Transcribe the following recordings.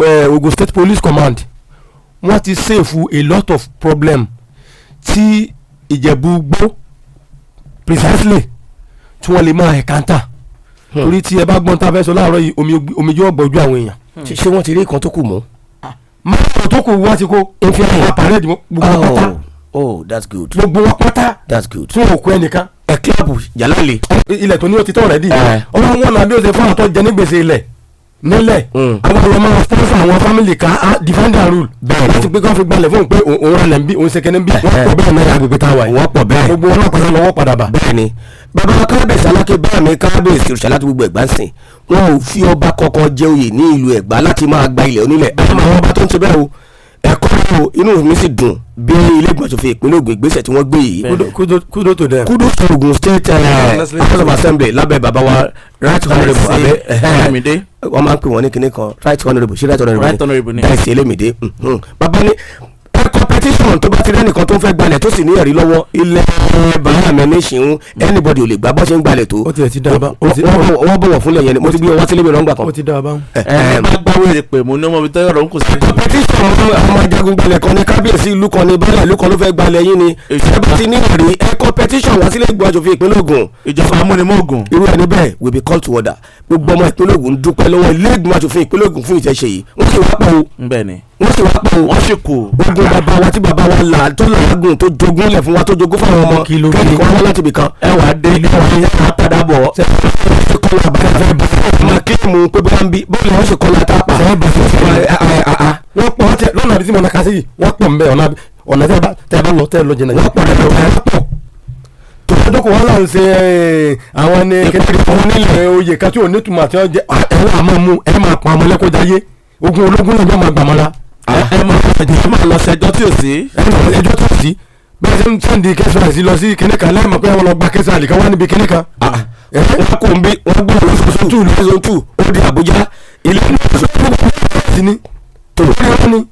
Ogun State Police Command, wọ́n ti save a lot of problem tí Ìjẹ̀bú-Igbó precisely tí wọ́n lè máa encounter, torí tí ẹ bá gbọ́n tá a fẹ́ sọ láàárọ̀ yìí, omi omijé ọ̀gbọ̀jú àwọn èèyàn. Ṣé wọ́n ti rí ìkan tó kù mọ́? Márùn tó kù, wọ́n ti kó àpàrẹ́ gbogbo pátá. Oh, that's good. Gbogbo wọn pátá That's good. tí wọn ò kó ẹnìkan. Ẹ clap jalali. Ilẹ̀ tó ní o ti tọ́ rẹ̀ dì. Ọlọ́run wọn náà bí o ṣe fún àwọn tó jẹ ní gbèsè ilẹ̀ nílẹ̀, àwọn ọmọ máa sponsor àwọn family kan á divide and rule láti pé kí wọ́n fi gbalẹ̀ fún un pé òun rẹ̀ ń bí, òun ṣe kẹ́ni bí. Wọ́n pọ̀ bẹ́ẹ̀ náà agbègbè tá a wà yìí. Wọ́n pọ̀ bẹ́ẹ̀. Gbogbo wọn náà pàṣẹ lọ́wọ́ padà bà. Bẹ́ẹ̀ni, bàbá kábíyèsí Aláké bá mi, kábíyèsí òrìṣà láti gbogbo Ẹ̀gbá ń sìn, wọn ò fi ọba kankan jẹ oyè ní ìlú Ẹ̀gbá láti máa gba ilẹ̀ onílẹ̀. Àmọ́ àwọn ọba tó ń ṣe bẹ́ẹ̀ o, ẹ̀kọ́ o. Inú mi sì dùn bí ilé ìgbìmọ̀ aṣòfin ìpínlẹ̀ Ògùn, ìgbésẹ̀ tí wọ́n gbé yìí. Kudos to them. Kudos to Ogun State Honestly. House of Assembly lábẹ́ bàbá wa Right Honourable abẹ́ Elémídé. Wọ́n máa ń pè wọ́n ní kinní kan, Right Honourable, ṣé Right Honourable? Right Honourable ni. Dáìsí Elémídé. Bàbá ní ẹ competition tó bá ti rẹ́nìkan tó ń fẹ́ gbalẹ̀, tó sì ní ẹ̀rí lọ́wọ́, ilẹ̀ bàbá mi ní ṣìún, anybody ò lè gbà bọ́ ṣe ń gbalẹ̀ tó. Ó tiẹ̀ ti dá a bá. Wọ́n bọ̀wọ̀ fúnlẹ̀ yẹn ni. Mo ti gbé wọn wá sílé mi lọ́ngbà kan. Ó ti dá a bá. Ẹ bá gbáwé pè mú ní ọmọ ibi tẹ́lẹ̀ ọ̀rọ̀ ń kù sí. Competition, ọmọ ajagun gbalẹ̀ kan ní, kábíyèsí ìlú kan ní, baálẹ̀ ìlú kan ló fẹ́ gbalẹ̀ yín ni, ẹ bá ti ní ẹ̀rí, ẹ competition wá sílé ìgbìmọ̀ aṣòfin ìpínlẹ̀ Ògùn. Ìjọba amúnimóògùn. Irú ẹni bẹ́ẹ̀ will be called to order. Gbogbo ọmọ ìpínlẹ̀ Ògùn dúpẹ́ lọ́wọ́ ilé ìgbìmọ̀ aṣòfin ìpínlẹ̀ Ògùn fún ìṣẹ̀ṣe yìí. Wọ́n sì wá pọ̀ o. Bẹ́ẹ̀ ni. Wọ́n sì wá pọ̀ o. Wọ́n sì kù. Ogun bàbá wa tí bàbá wa là tó làágùn, tó jogún lẹ̀ fún wa, tó jogún fún àwọn ọmọ, Kí ló dé? kẹ́nìkan wá láti ibì kan. Ẹ wàá dé ilé wa yẹn ká padà bọ̀. Ṣe kọ́lá bàbá máa kílìmù pé bóyá ń bí bóyá wọ́n ṣe kọ́lá tápà. Wọ́n pọ̀, wọ́n ti lọ́nà àbí tí mo nà ká sí yìí, wọ́n pọ̀ nbẹ ọ̀nà ọ̀nà tẹ́ ẹ bá lọ, tẹ́ ẹ lọ jìnnà. Wọ́n pọ̀ rẹpẹtẹ. Wọ́n pọ̀ tòkòtòkò wọn là ń ṣe àwọn ní kékeré onílẹ̀ oyè kan tí ò ní tùmọ̀ àti ọjẹ́ ẹ̀wọ̀n àmọ́ mu ẹ̀ máa pa ọmọ lẹ́kọ̀ọ́jáyé ogun ológun náà yóò máa gbàmọ́ra. Ẹ máa lọ sẹjọ́ tí ò sí. Ẹjọ́ tó sí bẹ́ẹ̀ ṣe ń send case lọ sí kíní kan lẹ́yìn mọ̀ pé wọ́n lọ gba case àlìkan wá níbi kíní kan. Wọ́n kò ń bí wọ́n gbọ́ lóṣooṣù two lóṣooṣù two, ó di Àbújá ilé sí ni tó ní.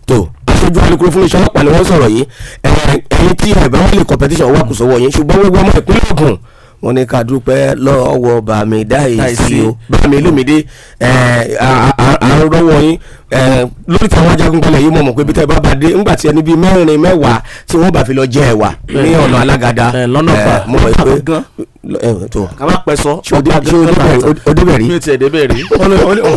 Tó aṣojú alukoro fún iṣẹ́ ọlọ́pàá ni wọ́n sọ̀rọ̀ yìí. Ẹ̀yin tí ẹ̀ bá wọ́n lè competition wà kù sọ́wọ́ yín, ṣùgbọ́n gbogbo ọmọ ìpínlẹ̀ Ògùn, wọ́n ní ká dúpẹ́ lọ́wọ́ bàmí Dáìsí o, bàmí Elémídé. À ń rọ́wọ́ yín lórí tí àwọn ajagunbalẹ̀ yìí. Mọ̀ mọ̀ pé bí tẹ́ bá bá dé ńgbà tí ẹni bíi mẹ́rin mẹ́wàá tí wọ́n bá fi lọ jẹ ẹ̀wà ní ọ̀nà Alágàdá. Lọ́nà pa. Mo mọ̀ pé gan. Tó Ká má pẹ́ sọ. ṣé o débẹ̀ rí? Mi ò tiẹ̀ débẹ̀ rí.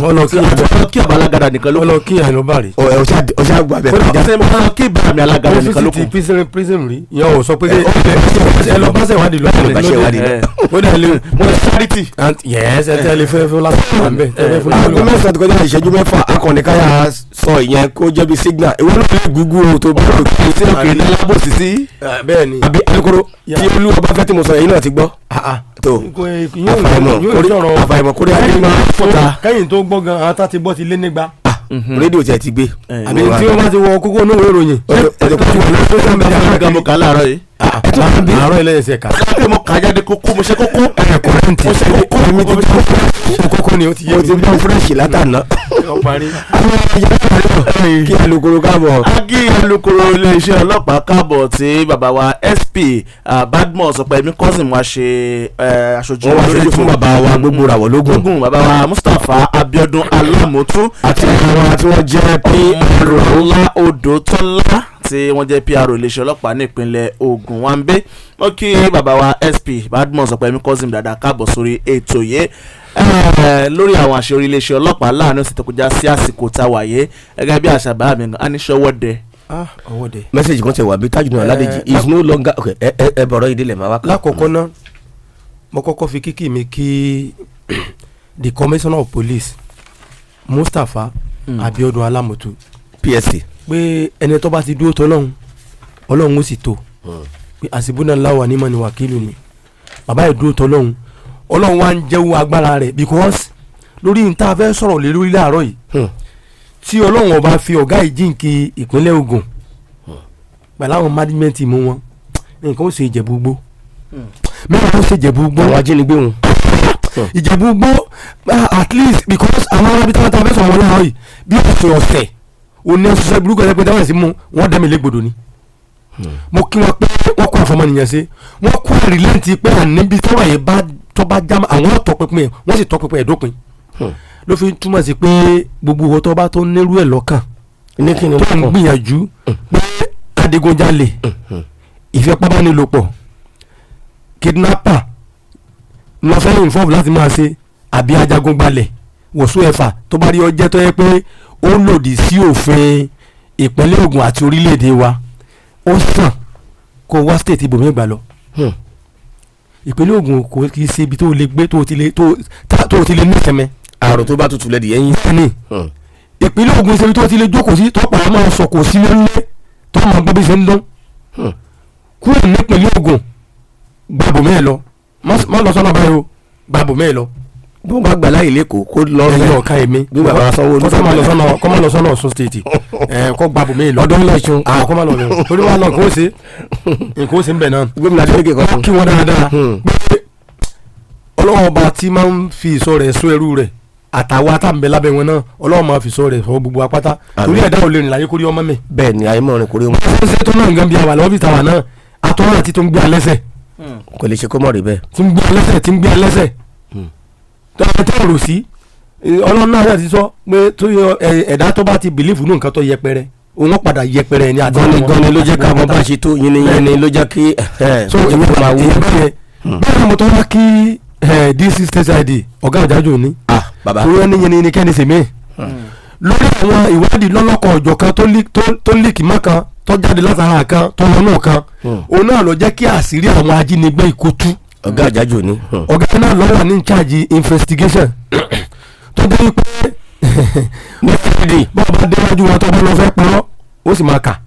Ọlọ kí Ọlọ kí àbá Alágàdá nìkan ló kù. Ọlọ kí àìlọ́ bá rí. Ọṣà gbà bẹ̀ kọjá. Ṣé mo lọ kí bàmí Alágàdá nìkan ló Mo kù. fi ti prison rí, ìyẹn ò sọ pé ẹ lọ bá ṣèwádìí lọ. Ẹ lọ bá ṣèwádìí lọ. Ó dẹ̀ lè Mo lọ charity. Yes, ẹ tẹ́ lè fẹ́ fún lásán wà ń bẹ̀ tẹ́ fẹ́ fún Aago 9 ti kọjá ìṣẹ́jú 6, akọni káyà sọ ìyẹn kó jẹ́ bí signal ìwọ náà lè gúgú o tó bá rò kí Sí òkè ní alábòsí sí. Bẹ́ẹ̀ ni. Àbí alukoro tí olú ọba fẹ́ tí mo sọ yìí náà ti gbọ́ tó àfàìmọ̀ kórè adé máa fọ́ta. Kẹ́yìn tó gbọ́ gan, àwọn tá ti gbọ́ ti lé nígbà. Rédíò tiẹ̀ ti gbé. Àbí tí wọ́n bá ti wọ kókó inú ìwé ìròyìn. Gan mo kà á láàárọ̀ yìí. Àárọ̀ ilé ẹsẹ̀ kà. Pé mo kà á jáde kókó, mo ṣe kókó. Ẹ kọ́rẹ́ǹtì. Mo ṣe kókó. Èmi ti gbọ́ kókó ni ó ti yé Mo mi. ti gbọ́ fresh látàná. Ó parí. Kí alukoro káàbọ̀. Agi alukoro iléeṣẹ́ ọlọ́pàá káàbọ̀, tí bàbá wa SP Badmus Ọpẹ́yẹmí Cousin wá ṣe aṣojú. Wọ́n wá ṣojú fún bàbá wa gbogbo ràwọ̀ lógún. Ogun bàbá wa Mustapha Abiodun Alamutu. Àti àwọn tí wọ́n jẹ́ PRO. Ọlá Odòtọ́lá tí wọ́n jẹ́ PRO iléeṣẹ́ ọlọ́pàá nípínlẹ̀ Ògùn wa ń bẹ́. Wọ́n kí bàbá wa SP Badmus Ọpẹ́yẹmí Cousin dáadáa, káàbọ̀ sórí ètò yìí. Lórí àwọn àṣeyọrí iléeṣẹ́ ọlọ́pàá láàrin ọ̀sẹ̀ tó kọjá sí àsìkò tá a wà yé, gẹ́gẹ́ bí àṣà bàbá mi gan, a ní ṣọwọ́ dẹ. Ah, ọwọ́ dẹ. Message kan tẹ wà bí Tajudeen Aládèjì is no longer okay. Ẹ ẹ ẹ bọ̀rọ̀ ìdílé máa wá kà. Lákọ̀ọ́kọ́ náà, mo kọ́kọ́ fi kíkì mi kí the Commissioner of Police Mustapha Abiodun Alamutu, PSC. Pé ẹni tó bá ti dúró tọ́lọ́hún, Ọlọ́run ó sì tó pé àsìbúnà láwà ní mọ̀ni wàkìlù ni. Bàbá yìí dúró tọ́lọ́hún, Ọlọ́run wá ń jẹ́wọ́ agbára rẹ̀, because lórí n tá a fẹ́ sọ̀rọ̀ lé lórí láàárọ̀ yìí, tí Ọlọ́run ọba fi ọ̀gá ìjíǹkì ìpínlẹ̀ Ògùn pẹ̀lú àwọn management mú wọn, nǹkan ó ṣe Ìjẹ̀bú Igbó mẹ́rin, ó ṣe Ìjẹ̀bú Igbó. Àwọn ajínigbé wọn. Ìjẹ̀bú Igbó, at least, because àwọn arábí táwọn tá a fẹ́ sọ̀rọ̀ wọn láàárọ̀ yìí, bí ọ̀sẹ̀ ọ̀sẹ̀ òní ọ̀sẹ̀ burúkú ẹ̀ pé táwọn ẹ̀sìn mú wọn dẹ́mi légbodò ni. Mo kí wọn pé wọ́n kó àfọmọnìyàn ṣe, wọ́n kó àrìlẹ́ǹtì pé àníbi tọ́wọ́ yẹn bá tọ́ bá já àwọn ọ̀tọ̀ pinpin ẹ̀, wọ́n sì tọ́ pinpin ẹ̀ dópin. Ló fi túmọ̀ sí pé gbogbo owó tó bá tó nírú ẹ̀ lọ́kàn, Ní kí ni? tó ń gbìyànjú pé adigunjalè, ìfipábánilòpọ̀, kidnapper lọ fẹ́ involve láti máa ṣe, àbí ajagunbalẹ̀ wòsàn ẹ̀fà tó bá rí ọjẹ́ tó yẹ pé ó lòdì sí òfin ìpínlẹ̀ Ògùn àti orílẹ̀-èdè wa, ó sàn kó wá state ibòmíì gbà lọ. Ìpínlẹ̀ Ògùn kò kì í ṣe ibi tó lè gbé, tó ti lè ní ìsinmi. Àrò tó bá tutù lẹ́dí yẹn. Bẹ́ẹ̀ni, ìpínlẹ̀ Ògùn ṣe ibi tó ti lè jókòó sí, tó pàrọ̀ máa sọ̀kò sí lẹ́lẹ́, tó máa gbọ́ bí ṣe ń dún. Kúrò nípínlẹ̀ Ògùn, gbàbò mẹ́ẹ̀ lọ. Má lọ sọ́nà báyìí o, gbàbò mẹ́ẹ̀ lọ. Bó bá gbà láyè lẹ́kọ̀ọ́, kó lọ. Ẹ̀yin ọ̀ka èmi. Bí bàbá Sanwó-Olú. Kọ́ má lọ sọ́nà, kọ́ má lọ sọ́nà Ọ̀ṣun State ẹ̀, kọ́ gbàbò mẹ́ẹ̀ lọ. Ọdún lẹ́sùn. Ah, kọ́ má lọ bẹ̀rù, torí wàá lọ, nǹkan ó ṣe, nǹkan ó ṣe ń bẹ̀ náà. Gómìnà Adeleke kan. Kí wọ́n dáadáa pé Ọlọ́wọ́n ọba tí máa ń fi ìṣọ́ rẹ̀ sọ ẹrú rẹ̀, àtàwọn àtàǹbẹ̀ lábẹ́ wọn náà, Ọlọ́wọ́n máa fi ìṣọ́ rẹ̀ sọ gbogbo apáta. Àmín. Torí ẹ̀dá ò lè rìn láyé kórí ọmọ mi. Bẹ́ẹ̀ ni, àyè mọ̀rin kò rí wọn. Ṣé ṣe tó náà nǹkan bí àwà lọ́wọ́ bí tàwa náà àtọ́wọ́n àti tó ń gbé alẹ́sẹ̀. Kò lè ṣe kó mọ̀ rí bẹ́ẹ̀. Tí ń gbé alẹ́sẹ̀, tí ń gbé alẹ́sẹ̀ tó ẹ tẹ́ rò sí. Ọlọ́run náà ti sọ pé tó yọ ẹ̀dá tó bá ti believe nù nǹkan tó yẹpẹrẹ, òun ó padà yẹpẹrẹ ní àti Gọ́ni gọ́ni ló jẹ́ ká mọ bá ṣe tó yínníyínní, ló jẹ́ kí so ló jẹ́ kó máa wú. ìyẹn bẹ́ẹ̀ bẹ́ẹ̀ ni mo tó wá kí DC State ID, ọ̀gá àjájò ní. Ah, bàbá. Torí ẹni yẹn ni kẹ́ni sèmi lórí àwọn ìwádìí lọ́lọ́kan ọ̀jọ̀ kan tó leak mọ́ kan, tó jáde látara kan, tó lọ́nà kan, òun náà ló jẹ́ kí àṣírí àwọn ajínigbé ikú tú. Ọ̀gá àjájò ni. Ọ̀gá náà ló wà ní charge investigation, tó jẹ́ wípé Ní fìdí. bọ́ọ̀ bá déwájú wọn, tó bá lọ fẹ́ parọ́, ó sì máa kà.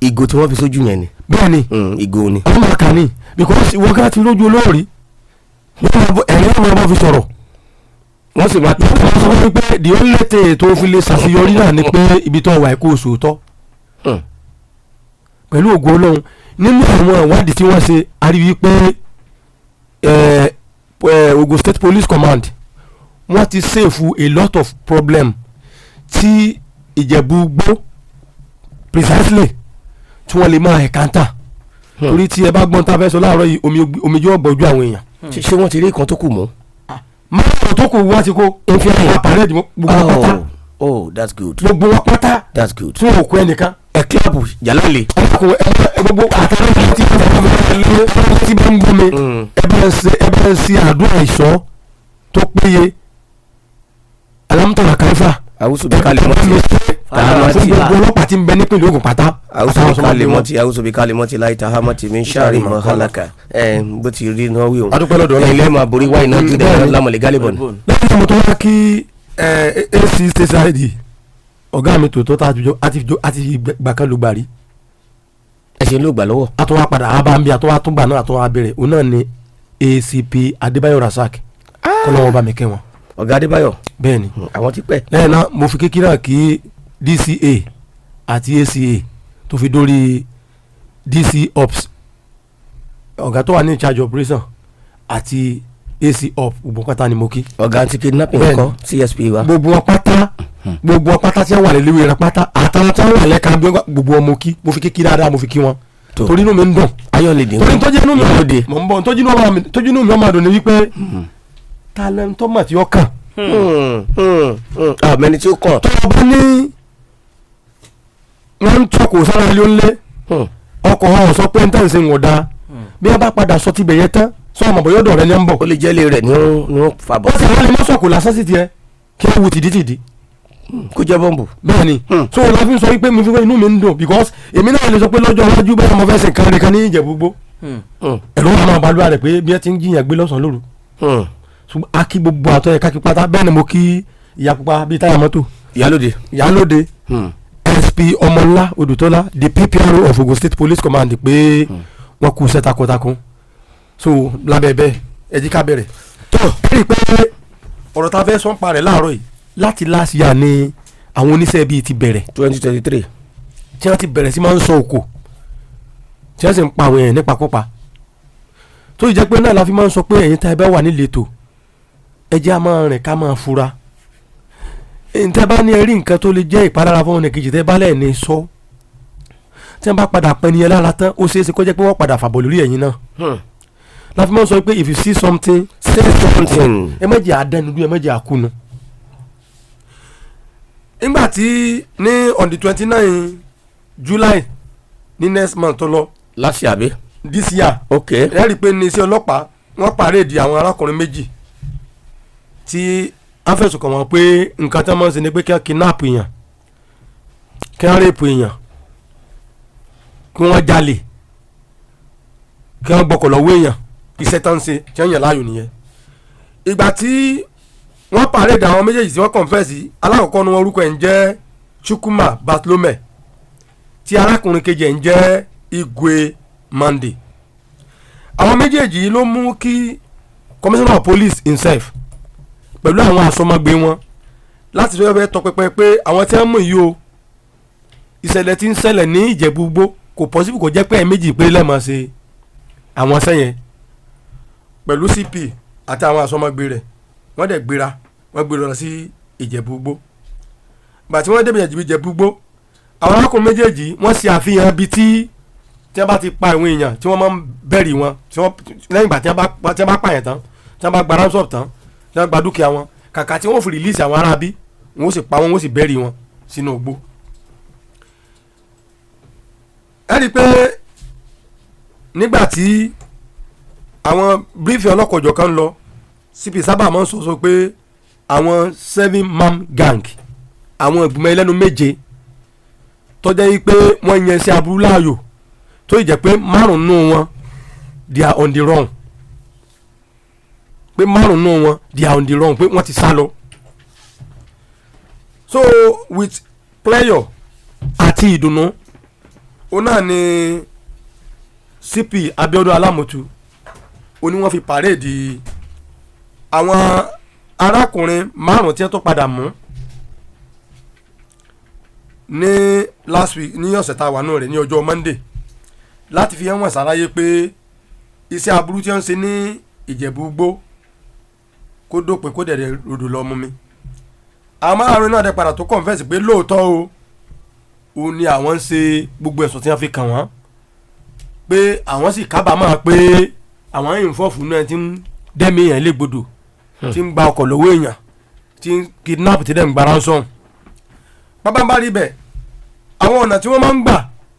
Ìgò tí wọ́n fi sójú yẹn ni. Bẹ́ẹ̀ ni. Ìgò ni. Ó máa kà ní because ìwọ ká ti lójú olóòrí, ẹ̀rín ọmọ ọmọ fi sọ̀rọ̀. Wọ́n sì máa wọ́n sọ fún mi pé the only thing tó fi lè ṣàṣeyọrí náà ni pé ibi tó wà kó o sòótọ́. Pẹ̀lú ògo Ọlọ́run, nínú àwọn ìwádìí tí wọ́n ṣe, a rí wípé Ogun State Police Command, wọ́n ti save a lot of problem tí Ìjẹ̀bú gbó precisely tí wọ́n lè máa encounter, torí tí ẹ bá gbọ́n tá a fẹ́ sọ láàárọ̀ yìí, omi yóò gbọ́jú àwọn èèyàn. Ṣé wọ́n ti rí ìkan tó kù mọ́? Márùn tó kù, wọ́n ti kó àpàrẹ́ gbogbo wọn pátá. Oh, that's good. Gbogbo wọn pátá. That's good. Tí wọn ò kó ẹnìkan. Ẹ kílàpù jàlálè. Ọkùnrin ẹ, gbogbo àtàwọn tí bá ń gbọ́ mi, ẹ bá ń ṣe àdúrà ìṣọ́ tó péye, alámútàlá kárífà. Àwùsù bí kalẹ̀ mọ́tì. Fún gbogbo ọlọ́pàá tí ń bẹ nípìnlẹ̀ Ògùn pátá. Àwùsù bí kalẹ̀ mọ́tì, àwùsù bí kalẹ̀ mọ́tì láì ta hámọ́tì mi ń ṣàrí mọ́ hálàkà ẹ bó ti rí náà wí òun. Adúpẹ́ lọ́dọ̀ Ọlọ́run. Ilé máa borí wáyé náà jùlọ lámọ̀lẹ́ gálíbọ̀n. Lẹ́yìn tí mo tó wá kí AC State ID, ọ̀gá mi tòótọ́, tá a ti gbà kan ló gbà rí. Ẹ ṣe ló gbà lọ́wọ́. A tún wá padà, a bá ń bí, a tún wá tún gbà náà, a tún wá bẹ̀rẹ̀. Òun náà ni ACP Adébáyọ̀ Rasaq, kọ́lọ́wọ́ bá mi kẹ́ wọn. Ọ̀gá Adébáyọ̀. Bẹ́ẹ̀ ni. Àwọn ti pẹ́. Lẹ́yìn náà, mo fi kékeré náà kí DCA àti ACA tó fi dórí DC Ops, ọ̀gá tó wà ní in charge operation àti AC Op, gbogbo pátá ni mo kí. Ọ̀gá anti kidnapping Bẹ́ẹ̀ni. kọ́, CSP wa. Gbogbo wọn pátá, gbogbo wọn pátá tí wọ́n wà lẹ́lẹ́wé rẹ pátá, àtàwọn tí wọ́n wà lẹ́ka bí wọ́n, gbogbo wọn mo kí, mo fi kékeré dáadáa, mo fi kí wọn. Tó. Torí inú mi ń dùn. Ayọ̀ lè dín. Torí tọ́jú inú mi Ìyálóde. mọ̀ ń bọ̀, tọ́jú inú mi ọmọ àdùn ni wípé ta lẹ́nu tó mọ̀ tí ó kàn. Àmẹ́ni tí ó kàn. Tó o bá ní wọ́n ń tọkọ̀ sára ilé ńlẹ̀, ọkọ̀ ọ̀hún sọ pé ń tẹ̀ ń ṣe ń wọ̀ dáa, bí wọ́n bá padà sọ tibẹ̀ yẹn tán, sọ ọmọ bọ̀yọ́dọ̀ rẹ ní ń bọ̀. Ó lè jẹ́ ilé rẹ̀ ní ó fà bọ̀. Ó sì wọ́n lè má sọ̀kò lásán sí tiẹ̀ kí wọ́n wo tìdítìdí. Kó jẹ́ bọ́ǹbù. Bẹ́ẹ̀ ni. So la fi ń sọ wípé mi fi pé inú mi ń dùn because èmi náà lè sọ pé lọ́jọ́ iwájú bẹ́ẹ̀, mo fẹ́ ṣe nǹkan nìkan ní Ìjẹ̀bú gbó, ẹ̀rọ wa máa balùwà rẹ̀ pé bí ẹ ti ń jiyàn gbé lọ́sàn-án lóru. Ṣùgbọ́n a kí gbogbo àtọ́ yẹ kákí pátá. Bẹ́ẹ̀ ni mo kí ìyá pupa bíi táyà mọ́tò. Ìyálóde. Ìyálóde SP Ọmọlá Odùtọ́lá, the PPRO of Ogun State Police Command, pé wọ́n kú iṣẹ́ takuntakun. So lábẹ́ bẹ́ẹ̀, ẹ jí ká bẹ̀rẹ̀. Tó ẹ rí i pé ọ̀rọ̀ tá a fẹ́ sọ́n pa rẹ̀ láàárọ̀ yìí, láti last year ni àwọn oníṣẹ́ bíi ti bẹ̀rẹ̀. 2023. Tí wọ́n ti bẹ̀rẹ̀ sí máa ń sọ òkò, tí wọ́n sì ń pa àwọn èèyàn nípakúpa, tó sì jẹ́ pé náà la fi máa ń sọ pé ẹ̀yin tá ẹ bá wà níletò, ẹ jẹ́ á máa rìn ká máa fura. Ntẹ́ bá ní ẹ rí nǹkan tó lè jẹ́ ìpalára fún ọ̀nà kejì, tẹ́ bá lẹ̀ ní sọ, tí wọ́n bá padà pẹ́ nìyẹn lára tán, ó ṣeé ṣe kó jẹ́ pé wọ́n padà fàbọ̀ lórí ẹ̀yin náà. La fi máa ń sọ pé if you see something, say something. Ẹ má jẹ́ àdánudú, ẹ má jẹ́ àkúnu. Nígbà tí ní on the 29 July ní next month tó lọ, Last year, àbí? This year. Ẹ rí i pé ní iṣẹ́ ọlọ́pàá, wọ́n parade àwọn arákùnrin méjì tí wọ́n fẹ̀sùn kàn wọ́n pé nǹkan tí wọ́n máa ń ṣe ni pé kí wọ́n kidnap èèyàn, kí wọ́n rape èèyàn, kí wọ́n jalè, kí wọ́n gbọ́kọ̀ lọ́wọ́ èèyàn. Iṣẹ́ tán ń ṣe tí wọ́n yàn láàyò nìyẹn. Ìgbà tí wọ́n parade àwọn méjèèjì tí wọ́n confess, alákọ̀ọ́kọ́ ni wọ́n, orúkọ ẹ̀ ń jẹ́ Chukwuma Bartolome, tí arákùnrin kejì ẹ̀ ń jẹ́ Igwe Monday. Àwọn méjèèjì yìí ló mú kí commissioner of police himself pẹ̀lú àwọn àsọmọgbé wọn láti fẹ́ tọpinpin pé àwọn tí wọ́n mú yìí o, ìṣẹ̀lẹ̀ tí ń ṣẹlẹ̀ ní Ìjẹ̀bú-Igbó, kò possible kò jẹ́ pé ẹ̀ méjì pé lẹ́ẹ̀mọ́ ṣe àwọn sẹ́yìn. Pẹ̀lú CP àti àwọn àsọmọgbé rẹ̀, wọ́n dẹ̀ gbéra, wọ́n gbé lọ sí Ìjẹ̀bú-Igbó. Gbà tí wọ́n débi Ìjẹ̀bú-Igbó, àwọn arákùnrin méjèèjì, wọ́n ṣe àfihàn ibi tí wọ́n bá ti pa àwọn èèyàn tí wọ́n máa ń bury wọn, tí wọ́n lẹ́yìn ìgbà tí wọ́n bá pààyàn tán, tí wọ́n bá gba ransom tán, tí wọ́n gba dúkìá wọn, kàkà tí wọ́n fi release àwọn aráabí, wọ́n ó sì pa wọ́n, wọ́n sì bury wọn sínú igbó. Ẹ rí i pé nígbà tí àwọn brief ọlọ́kọ̀jọ̀ kan lọ, CP sábà máa ń sọ pé àwọn seven man gang, àwọn ìgbìmọ̀ ẹlẹ́nu méje tó jẹ́ yí pé wọ́n yẹn sí aburú láàyò, tó yìí jẹ́ pé márùn-ún wọn, they are on the run, pé márùn-ún wọn, they are on the run, pé wọ́n ti sá lọ. So with pleasure àti ìdùnnú, òun náà ni CP Abiodun Alamutu ó ní wọ́n fi parade àwọn arákùnrin márùn tí wọ́n tó padà mú ní last week, ní ọ̀sẹ̀ tá a wà nù rẹ̀, ní ọjọ́ Monday, láti fi hàn sáráyé pé iṣẹ́ aburú tí wọ́n ń ṣe ní Ìjẹ̀bú-Igbó kó dópin, kó dẹ̀dẹ̀ rodò lọ mú mi. Àwọn márùn náà dẹ̀ padà tó confess pé lóòótọ́ o, òun ni àwọn ń ṣe gbogbo ẹ̀sùn tí wọ́n fi kàn wọ́n, pé àwọn sì kábàámọ̀ pé àwọn involve náà ti ń dẹ́mi èèyàn légbodò, tí ń gba ọkọ̀ lọ́wọ́ èèyàn, tí ń kidnap, tí dẹ̀ ń gba ransom. Bábá ń bá rí bẹ́ẹ̀, àwọn ọ̀nà tí wọ́n máa ń gbà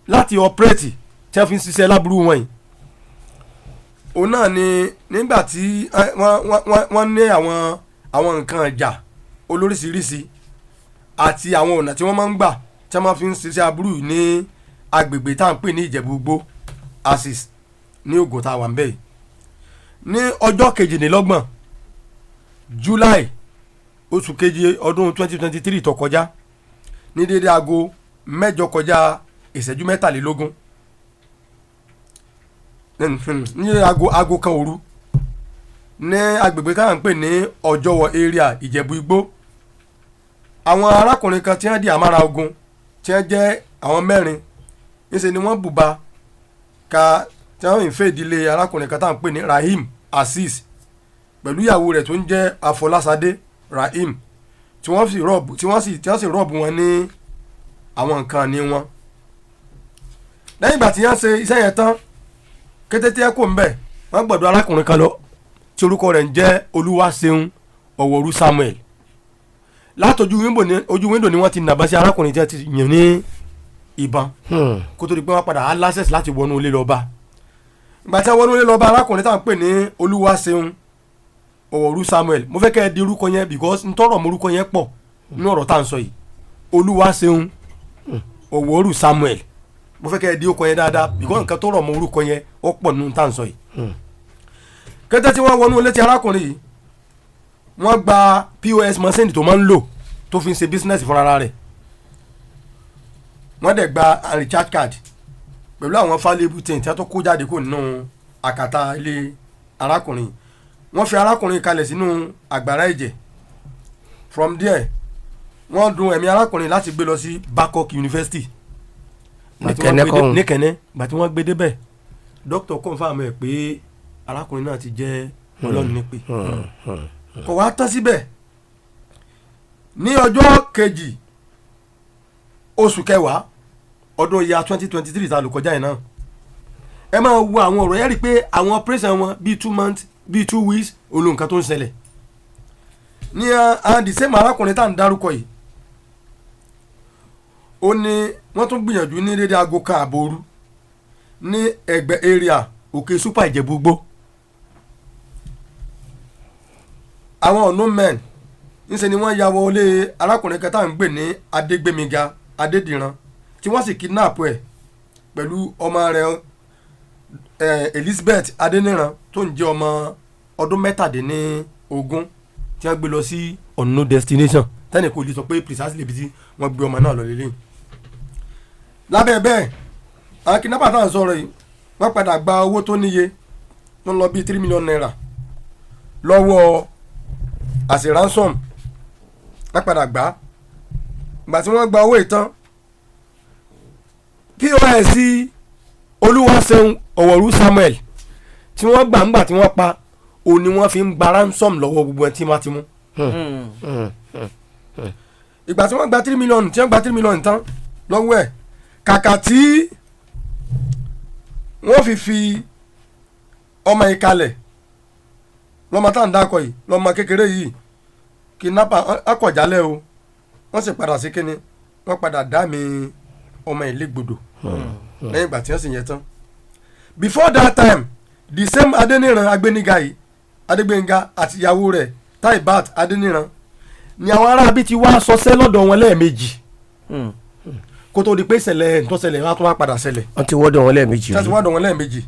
láti operate tí wọ́n fi ń ṣiṣẹ́ láburú wọn yìí, òun náà ni nígbà tí wọ́n ní àwọn nǹkan ìjà olóríṣiríṣi àti àwọn ọ̀nà tí wọ́n máa ń gbà tí wọ́n máa fi ń ṣiṣẹ́ aburú yìí ní agbègbè tá à ń pè ní Ìjẹ̀bú-Igbó axis ní Ògùn tá a wà ń bẹ̀ yìí. Ní ọjọ́ 22 July, oṣù keje ọdún 2023 tó kọjá, ní déédéé aago 7:43, ní aago 1 òru, ní agbègbè tá à ń pè ní Ọjọ́wọ̀ area, Ìjẹ̀bú Igbó, àwọn arákùnrin kan tí wọ́n di àmàrà ogun, tí wọ́n jẹ́ àwọn mẹ́rin, níṣẹ́ ni wọ́n bùba ka tí wọ́n ń fẹ́ ìdílé arákùnrin kan tá à ń pè ní Rahim Azeez pẹ̀lú ìyàwó rẹ̀ tó ń jẹ́ Afọláṣadé Rahim, tí wọ́n sì rob wọn ní àwọn nǹkan ní wọn. Lẹ́yìn ìgbà tí wọ́n ṣe iṣẹ́ yẹn tán, kété tí ẹ kò ń bẹ̀, wọ́n gbọ́dọ̀ arákùnrin kan lọ tí orúkọ rẹ̀ ń jẹ́ Olúwaṣeun Ọ̀wọ̀rú Samuel. Látọjú window ní ojú window ni wọ́n ti nàbá sí arákùnrin tí wọ́n ti yìn ní ìbọn, kó tó di pé wọ́n padà á l'access láti wọnú ilé lọ bá. Ìgbà tí wọ́n wọnú ilé lọ bá arákùnrin táwọn pè ní Olúwaṣeun Ọ̀wọ̀rú Samuel, mo fẹ́ kẹ́ ẹ di orúkọ yẹn because ntọ́rọ̀ mọ orúkọ yẹn pọ̀ nínú ọ̀rọ̀ tá à ń sọ yìí. Olúwaṣeun Ọ̀wọ̀rú Samuel, mo fẹ́ kẹ́ ẹ di orúkọ yẹn dáadáa because nǹkan tó rọ̀ mọ́ orúkọ yẹn ó pọ̀ nínú tá à ń sọ yìí. Kété tí wọ́n wọnú ilé tí arákùnrin yìí, wọ́n gba POS machine tó máa ń lò tó fi ń ṣe business fúnra rẹ̀, wọ́n dẹ̀ gba recharge card pẹ̀lú àwọn valuable things tí wọ́n tó kó jáde kó nínú àkàtà ilé arákùnrin. Wọ́n fi arákùnrin kalẹ̀ sínú àgbàrá ẹ̀jẹ̀. From there, wọ́n dun ẹ̀mí arákùnrin láti gbé lọ sí Babcock University. Gbà tí wọ́n Ní gbé Kẹ̀nẹ́ kọ́hún. Ní Kẹ̀nẹ́. Gbà tí wọ́n gbé débẹ̀, doctor confirm ẹ̀ pé arákùnrin náà ti jẹ́ Ọlọ́run nípè. Kò wá tán síbẹ̀. Ní ọjọ́ 2 oṣù kẹwàá ọdún ya 2023 tá a lò kọjá yìí náà, ẹ máa wo àwọn ọ̀rọ̀ yẹn, rí i pé àwọn operation wọn bíi 2 months, bíi 2 weeks, olú nǹkan tó ń ṣẹlẹ̀ ní the same arákùnrin tá à ń dárúkọ yìí. Ó ní wọ́n tún gbìyànjú ní dédé aago 1:30 òru ní ẹgbẹ́ area Òkè Super, Ìjẹ̀bú-Igbó. Àwọn unknown men ńṣe ni wọ́n ya wọlé arákùnrin kan tá à ń gbè ní Adégbémiga Adédìran, tí wọ́n sì kidnap ẹ̀ pẹ̀lú ọmọ rẹ̀ Elizabeth Adéníran, tó ń jẹ́ ọmọ ọdún 17, tí wọ́n gbé lọ sí unknown destination, tẹ́nì kò lè sọ pé precisely ibi tí wọ́n gbé ọmọ náà lọ lélẹ́yìn. Lábẹ́ bẹ́ẹ̀, àwọn kidnapper tá à ń sọ̀rọ̀ yìí, wọ́n padà gba owó tó níye tó ń lọ bíi ₦3 million lọ́wọ́ as a ransom. Wọ́n padà gbà á. Ìgbà tí wọ́n gba owó ìtàn, POS Olúwaṣeun Ọ̀wọ̀rú Samuel tí wọ́n gbà ńgbà tí wọ́n pa òun ni wọ́n fi ń gba ransom lọ́wọ́ gbogbo ẹ̀ tí wọ́n ti mú. Ìgbà tí wọ́n gba 3 million, tí wọ́n gba 3 million tán lọ́wọ́ ẹ̀, kàkà tí wọ́n fi ọmọ yìí kalẹ̀, lọ́mọ tá à ń dákọ̀ yìí, lọ́mọ kékeré yìí, kidnapper akọ̀jálẹ̀ o. Wọ́n sì padà sí kínní, wọ́n padà dá mi ọmọ yìí légbodò lẹ́yìn ìgbà tí wọ́n sì yẹn tán. Before that time, the same Adéníran Agbéniga yìí, Adégbénga, àti ìyàwó rẹ̀ Taibat Adéníran ni àwọn aráabí ti wá sọsẹ́ lọ́dọ̀ wọn lẹ́ẹ̀mejì kó tó di pé ìṣẹ̀lẹ̀ ntọ́ṣẹlẹ̀ wá tó wá padà ṣẹlẹ̀. Wọ́n ti wọ́dọ̀ wọn lẹ́ẹ̀mejì. Tí wọ́n ti rí. wá dọ̀ wọn lẹ́ẹ̀mejì,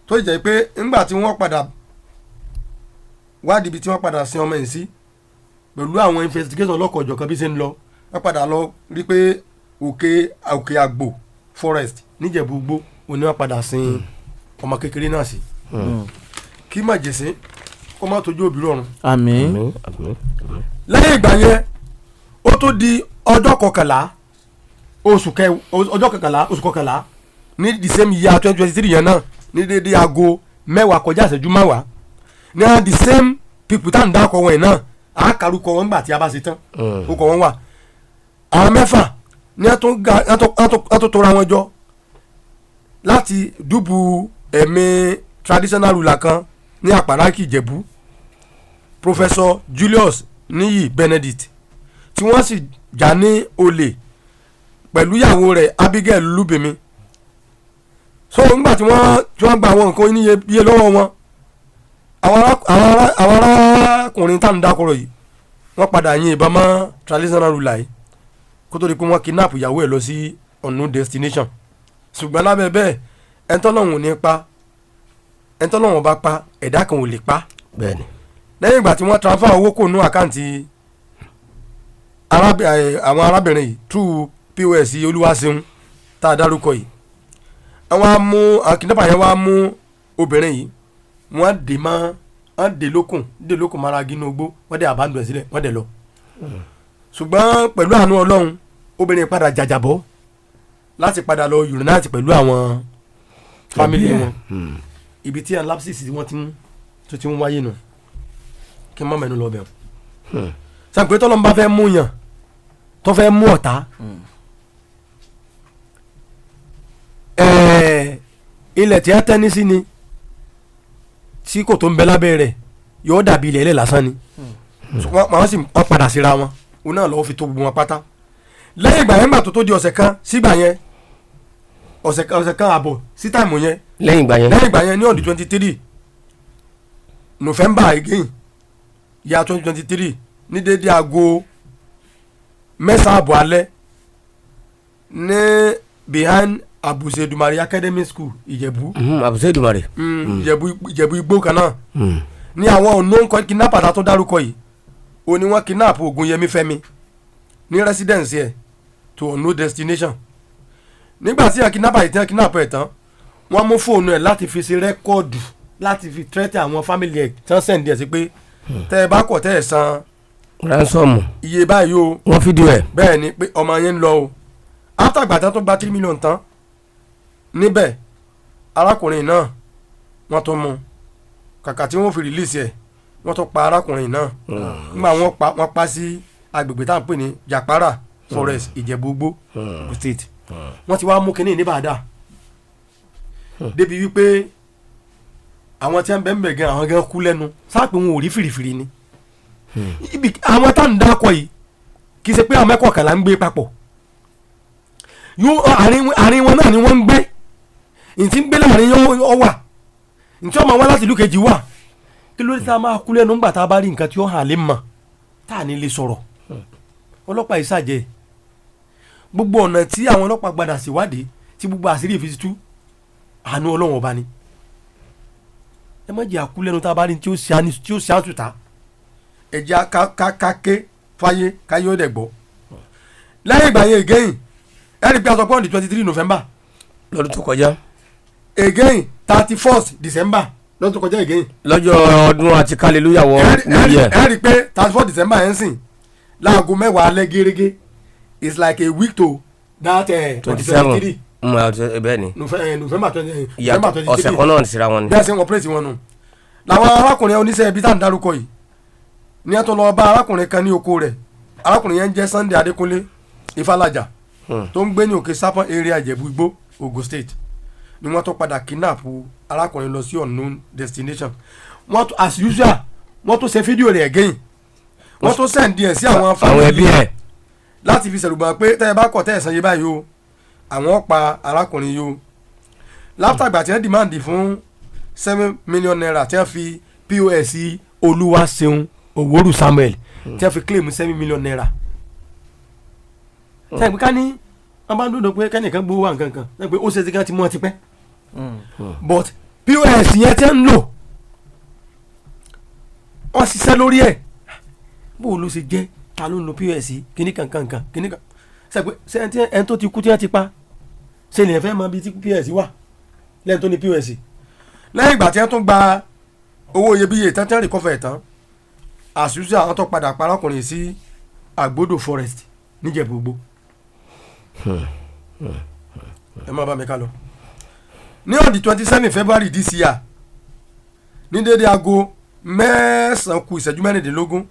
tó jẹ́ pé ńgbà tí wọ́n padà wádìí ibi tí wọ́n padà sin ọmọ yìí sí pẹ̀lú àwọn investigation ọlọ́kọ̀ọ́jọ̀ bí ṣe ń lọ, wọ́n padà lọ rí pé Òkè Àgbò forest níjẹ̀bú Igbó òní wọ́n padà sin ọmọ kékeré náà sí. Kí màjèsín kó má tójú òbí rọrùn. Àmín. Àmín, àmín. Lẹ́yìn ìgbà yẹn, ó tó di ọjọ́ kọkànlá oṣù kẹ ọjọ́ kọkànlá oṣù kọkànlá ní the same year 2023 yẹn náà, ní déédéé aago 9:10 ní àwọn the same people tá à ń dákọ̀ wọn yìí náà, à á kárúkọ wọn nígbà tí a bá ṣe tán, ó kọ wọn wà. Àwọn mẹ́fà ní wọ́n tún tora wọn jọ láti dúbù ẹ̀mí traditional ruler kan ní Àpárákì Ìjẹ̀bú, Professor Julius Níyì Benedict, tí wọ́n sì já ní olè pẹ̀lú ìyàwó rẹ̀ Abigail Lúbìmí. So nígbà tí wọ́n gba àwọn nǹkan oníye iye lọ́wọ́ wọn, àwọn arákùnrin tá à ń dákọ̀rọ̀ yìí, wọ́n padà yin ìbọn mọ́ traditional ruler yìí kó tó di pé wọ́n kidnap ìyàwó ẹ̀ lọ sí unknown destination. Ṣùgbọ́n lábẹ́ bẹ́ẹ̀, ẹni tọ́lọ́hun ò ní pa, ẹni tọ́lọ́hun bá pa, ẹ̀dá kan ò lè pa. Bẹ́ẹ̀ni. Lẹ́yìn ìgbà tí wọ́n transfer owó kò nú account àwọn arábìnrin yìí through POS Olúwaṣeun tá a dárúkọ yìí, àwọn á mú àwọn kidnapper yẹn wá mú obìnrin yìí, wọ́n dè mọ́, wọ́n dè lókun mara gínú ogbó, wọ́n dẹ̀ abandon ẹ̀ sílẹ̀, wọ́n dẹ̀ lọ. Ṣùgbọ́n pẹ̀lú àánú Ọlọ́run, obìnrin padà jàjàbọ́ láti padà lọ unite pẹ̀lú àwọn family wọn. Ibi tí àwọn lapses tí wọ́n ti ń tó ti ń wáyé nù, kí n má mẹ́nu lọ bẹ̀ wọ́n. Sàpé tọ́lọ́run bá fẹ́ mú yàn, tó fẹ́ mú ọ̀tá, ilẹ̀ tí a tẹ́ ní sí ni tí kò tó ń bẹ lábẹ́ rẹ̀ yóò dàbí ilẹ̀ ẹlẹ́ lásán ni. Wọ́n sì wọ́n padà síra wọn, òun náà lọ́wọ́ fi tó gbogbo wọn pátá. Lẹ́yìn ìgbà yẹn, gbà tó tó di ọ̀sẹ̀ kan sígbà yẹn, ọ̀sẹ̀ kan, ọ̀sẹ̀ 1.5 sí time yẹn. Lẹ́yìn ìgbà yẹn. Lẹ́yìn ìgbà yẹn, ní on the 23 November again, year 2023, ní déédéé aago 9:30 alẹ́ ní behind Abuse Dumari Academy School, Ìjẹ̀bú. Àbùsẹ̀ Èdùmàrè. Ìjẹ̀bú, Ìjẹ̀bú Igbó kan náà ní àwọn unknown kidnapper tá a tó dárúkọ yìí, ó ní wọ́n kidnap Ògúnyẹmí Fẹ́mi ní residence ẹ̀ to unknown destination. Nígbà tí àwọn kidnapper yìí tí wọ́n kidnap ẹ̀ tán, wọ́n mú fóònù ẹ̀ láti fi ṣe record, láti fi threaten àwọn family ẹ̀ tí wọ́n send ẹ̀ sí pé tẹ́ ẹ bá kọ̀, tẹ́ ẹ san ransom iye báyìí o. Wọ́n fídíò ẹ̀. Bẹ́ẹ̀ ni, pé ọmọ yẹn ń lọ o. After gbàtà tó gba 3 million tán níbẹ̀, arákùnrin náà wọ́n tún mú un. Kàkà tí wọ́n fi release ẹ̀, wọ́n tún pa arákùnrin náà. Nígbà wọ́n pa, wọ́n pa sí agbègbè tá à ń pè ní Japara Forest, Ìjẹ̀bú-Igbó State. Wọ́n ti wá mú kinní ní bàdà débi wípé àwọn tí wọ́n bẹ̀ ń bẹ̀ gan, àwọn gan kú lẹ́nu sáàpì, wọn ò rí fìrìfìrì ni. Ibi àwọn tá à ń dákọ̀ yìí, kì í ṣe pé àwọn mẹ́kọ̀ọ̀kànlá ń gbé papọ̀. Yóò àárín wọn náà ni wọ́n ń gbé. Ntí ń gbé láàrin yóò ọ wà, ntí ọmọ wa láti ìlú kejì wà. Kí ló dé tá a máa kú lẹ́nu ńgbà tá a bá rí nǹkan tí ó hàn lè mọ̀ tá a ní lè sọ̀rọ̀? Ọlọ́pàá yìí ṣàjẹ́. Gbogbo ọ̀nà tí àwọn ọlọ́pàá gbadà síwádìí tí gbogbo àṣírí ìfi tú, àánú Ọlọ́run Ọba ni. Ẹ má jẹ́ àkú lẹ́nu tá a bá rí tí ó ṣe tí ó ṣe àtúntà. Ẹ jẹ́ ká ké fáyé, káyé ó dẹ̀ gbọ́. Lẹ́yìn ìgbà yẹn again, ẹ rí i pé a sọ pé on the 23 November lọ́dún tó kọjá. Again, 31st December lọ́dún tó kọjá again. Lọ́jọ́ ọdún àti kálílúyà wọ New Year. Ẹ rí i pé 31st December yẹn sìn láago 10 alẹ́ gẹ́gẹ́, it's like a week to that 27. 23 Bẹ́ẹ̀ ni. November 20, ìyàtọ̀ November 23. Ọ̀sẹ̀ kan náà síra wọn ni. Bẹ́ẹ̀ sẹ́ ń operate wọn nù làwọn arákùnrin oníṣẹ́ ibi tá à ń darúkọ yìí ní ẹ̀ tó lọ bá arákùnrin kan ní oko rẹ̀. Arákùnrin yẹn ń jẹ́ Sunday Adékúnlé Ifálájà tó ń gbé ní Òkè Sápọ̀n area, Ìjẹ̀bú Igbó, Ogun State, ni wọ́n tó padà kidnap arákùnrin lọ sí unknown destination. Wọ́n tó, as usual, wọ́n tó ṣe fídíò rẹ̀ again, wọ́n tó send ẹ̀ sí àwọn àwọn ẹbí ẹ̀ láti fi ṣẹ̀rùbà pé tẹ́ ẹ bá kọ̀, tẹ́ ẹ san yé báyìí o, àwọn pa arákùnrin yìí o. Látàgbà tí wọ́n demand fún ₦7 million, tí wọ́n fi POS Olúwaṣeun Òwòrù Samuel, tí wọ́n fi claim ₦7 million. Sẹ́yìn pé ká ní wọ́n bá ń dúró pé kẹ́nìkan gbowó wà nǹkan kan, sẹ́yìn pé ó ṣe ti kán ti mú ọ ti pẹ́, but POS yẹn tí ń lò, wọ́n ṣiṣẹ́ lórí ẹ̀. Bó o ló ṣe jẹ́, ta ló ń lo POS kíní kankankan kíní kan? Sẹ́yìn pé sẹ́yìn tí ẹni tó ti kú tí wọ́n ti pa ṣe lè fẹ́ mọ ibi tí POS wà lẹ́yìn tó ní POS. Lẹ́yìn ìgbà tí wọ́n tún gba owó iyebíye tán, tí wọ́n recover ẹ̀ tán, àṣùṣe àwọn tó padà pa arákùnrin sí Àgbódò forest níjẹ̀bú Igbó. Ẹ má bá mi ká lọ. Ní on the 27 February this year, ní déédéé aago 9 kù ìṣẹ́jú 16,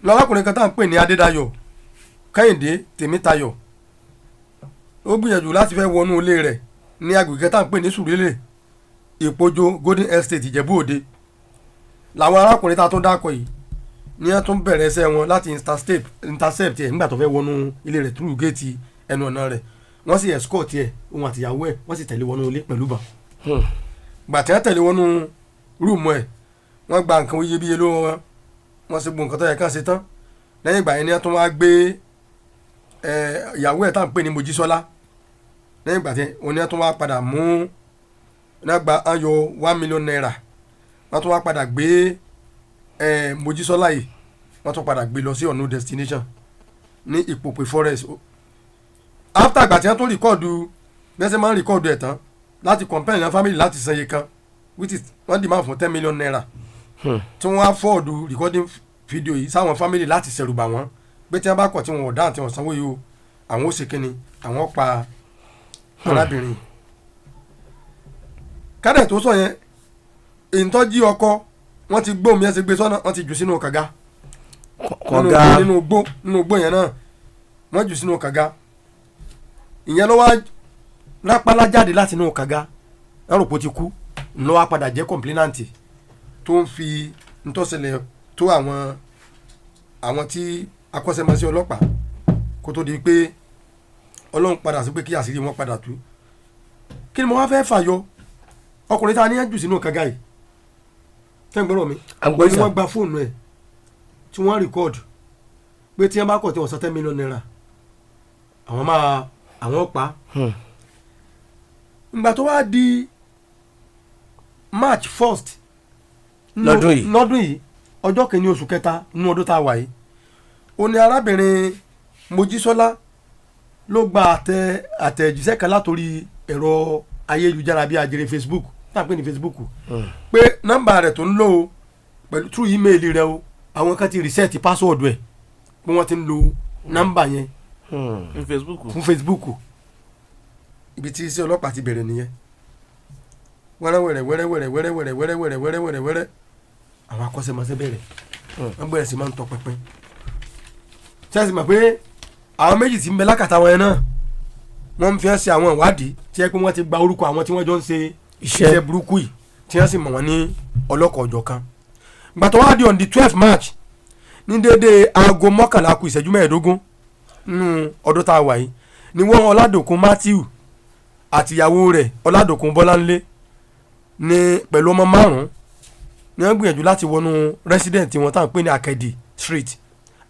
lọ́lákùnrin kan tá à ń pè ní Adédayọ̀ Kẹ́hìndé Tèmítayọ̀, ó gbìyànjú láti fẹ́ wọnú ilé rẹ̀ ní agbègbè tá à ń pè ní Sùúrẹ́lẹ̀, Ìpójó, Golden Estate, Ìjẹ̀bú Òde, làwọn arákùnrin tá a tún dákọ̀ yìí ní wọ́n tún bẹ̀rẹ̀ ẹsẹ̀ wọn láti intercept ẹ̀ nígbà tó fẹ́ wọnú ilé rẹ̀ through géètì ẹnu ọ̀nà rẹ̀. Wọ́n sì escort ẹ̀, òun àtìyàwó ẹ̀, wọ́n sì tẹ̀lé wọnú ilé pẹ̀lú bàn. Gbà tí wọ́n tẹ̀lé wọnú room ẹ̀, wọ́n gba nǹkan iyebíye lọ́wọ́ wọn, wọ́n sì gbọ́ nǹkan tó yẹ kán ṣe tán. Lẹ́yìn ìgbà yẹn ni wọ́n tún wá gbé ìyàwó ẹ̀ tá à ń pè ní Mojísọ́lá. Lẹ́yìn ìgbà tí wọ́n ní wọ́n tún wá padà mú náà, gba ayọ̀ ₦1 million, wọ́n tún wá padà gbé Mojísọ́lá yìí, wọ́n tún padà gbé lọ sí unknown destination ní Ìpòpè forest. After ìgbà tí wọ́n tún record bí wọ́n ṣe máa ń record ẹ̀ tán láti compel ní family láti san iye kan, which is wọ́n demand fún ₦10 million, tí wọ́n á forward recording video yìí sáwọn family láti ṣẹ̀rù bà wọ́n pé tí wọ́n bá kọ̀, tí wọ́n ò dáhùn, tí wọ́n sanwó yìí o, àwọn ó ṣe kínni, àwọn pa arábìnrin. Kádẹ̀ tó sọ yẹn, ìtọ́jú ọkọ wọ́n ti gbóhùn yẹn, ti gbé sọ́nà, wọ́n ti jù sínú kànga. Kànga? Nínú igbó yẹn náà wọ́n jù sínú kànga. Ìyẹn ló wá rápálá jáde láti inú kànga, ẹrù pé ó ti kú, ló wá padà jẹ́ complainant tó ń fi ntọ́sẹ̀lẹ̀ tó àwọn tí akọ́ṣẹ́mọṣẹ́ ọlọ́pàá, kó tó di pé Ọlọ́run padà sí pé kí àṣírí wọn padà tú. Kí ni mo wá fẹ́ fàyọ? Ọkùnrin tá a ní jù sínú kànga yìí, tẹ́ ń gbọ́dọ̀ mi? À ń gbọ́ ní sà. Wọ́n gba fóònù ẹ̀ tí wọ́n record pé tí wọ́n bá kọ̀, tí wọ́n san ₦10 million, àwọn máa àwọn pa. Ìgbà tó wá di March 1st Lọ́dún yìí. Lọ́dún yìí, ọjọ́ kìíní oṣù kẹta nínú ọdún tá a wà yìí, ó ní arábìnrin Mojísọ́lá ló gba àtẹ̀jíṣẹ́ kan látòrí ẹ̀rọ ayélujára bíi ajere Facebook, tá à ń pè ní Facebook, pé nọ́mbà rẹ̀ tó ń lò ó pẹ̀lú through email rẹ̀ o, àwọn kan ti reset password ẹ̀, pé wọ́n ti ń lo nọ́mbà yẹn ní Facebook. Fún Facebook. Ibi tí iṣẹ́ ọlọ́pàá ti bẹ̀rẹ̀ nìyẹn. Wẹ́rẹ́ wẹ́rẹ́ wẹ́rẹ́ wẹ́rẹ́ wẹ́rẹ́ wẹ́rẹ́ wẹ́rẹ́ wẹ́rẹ́ wẹ́rẹ́ wẹ́rẹ́ wẹ́rẹ́, àwọn akọ́ṣẹ́mọṣẹ́ bẹ̀rẹ̀, wọ́n bẹ̀rẹ̀ sí máa ń tọpinpin. Ṣẹ́ẹ̀sì mọ̀ pé àwọn méjì tí ń bẹ lákàtà wọn yẹn náà, wọ́n ń fi hàn sí àwọn ìwádìí tí ẹ pé wọ́n ti gba orúkọ àwọn tí wọ́n jọ ń ṣe iṣẹ́ burúkú yìí, tí wọ́n sì mọ̀ wọ́n ní ọlọ́kọ̀ ọ̀jọ̀ kan. Gbà tó wá di on the 12 March, ní déédéé aago 10:45 nínú ọdún tá a wà yìí. Ni wọ́n Ọládòkun Matthew àtìyàwó rẹ̀ Ọládòkun Bọ́láńlé ní pẹ̀lú ọmọ márùn-ún ní wọ́n gbìyànjú láti wọnú residence wọn tá à ń pè ní Akẹ́dì Street,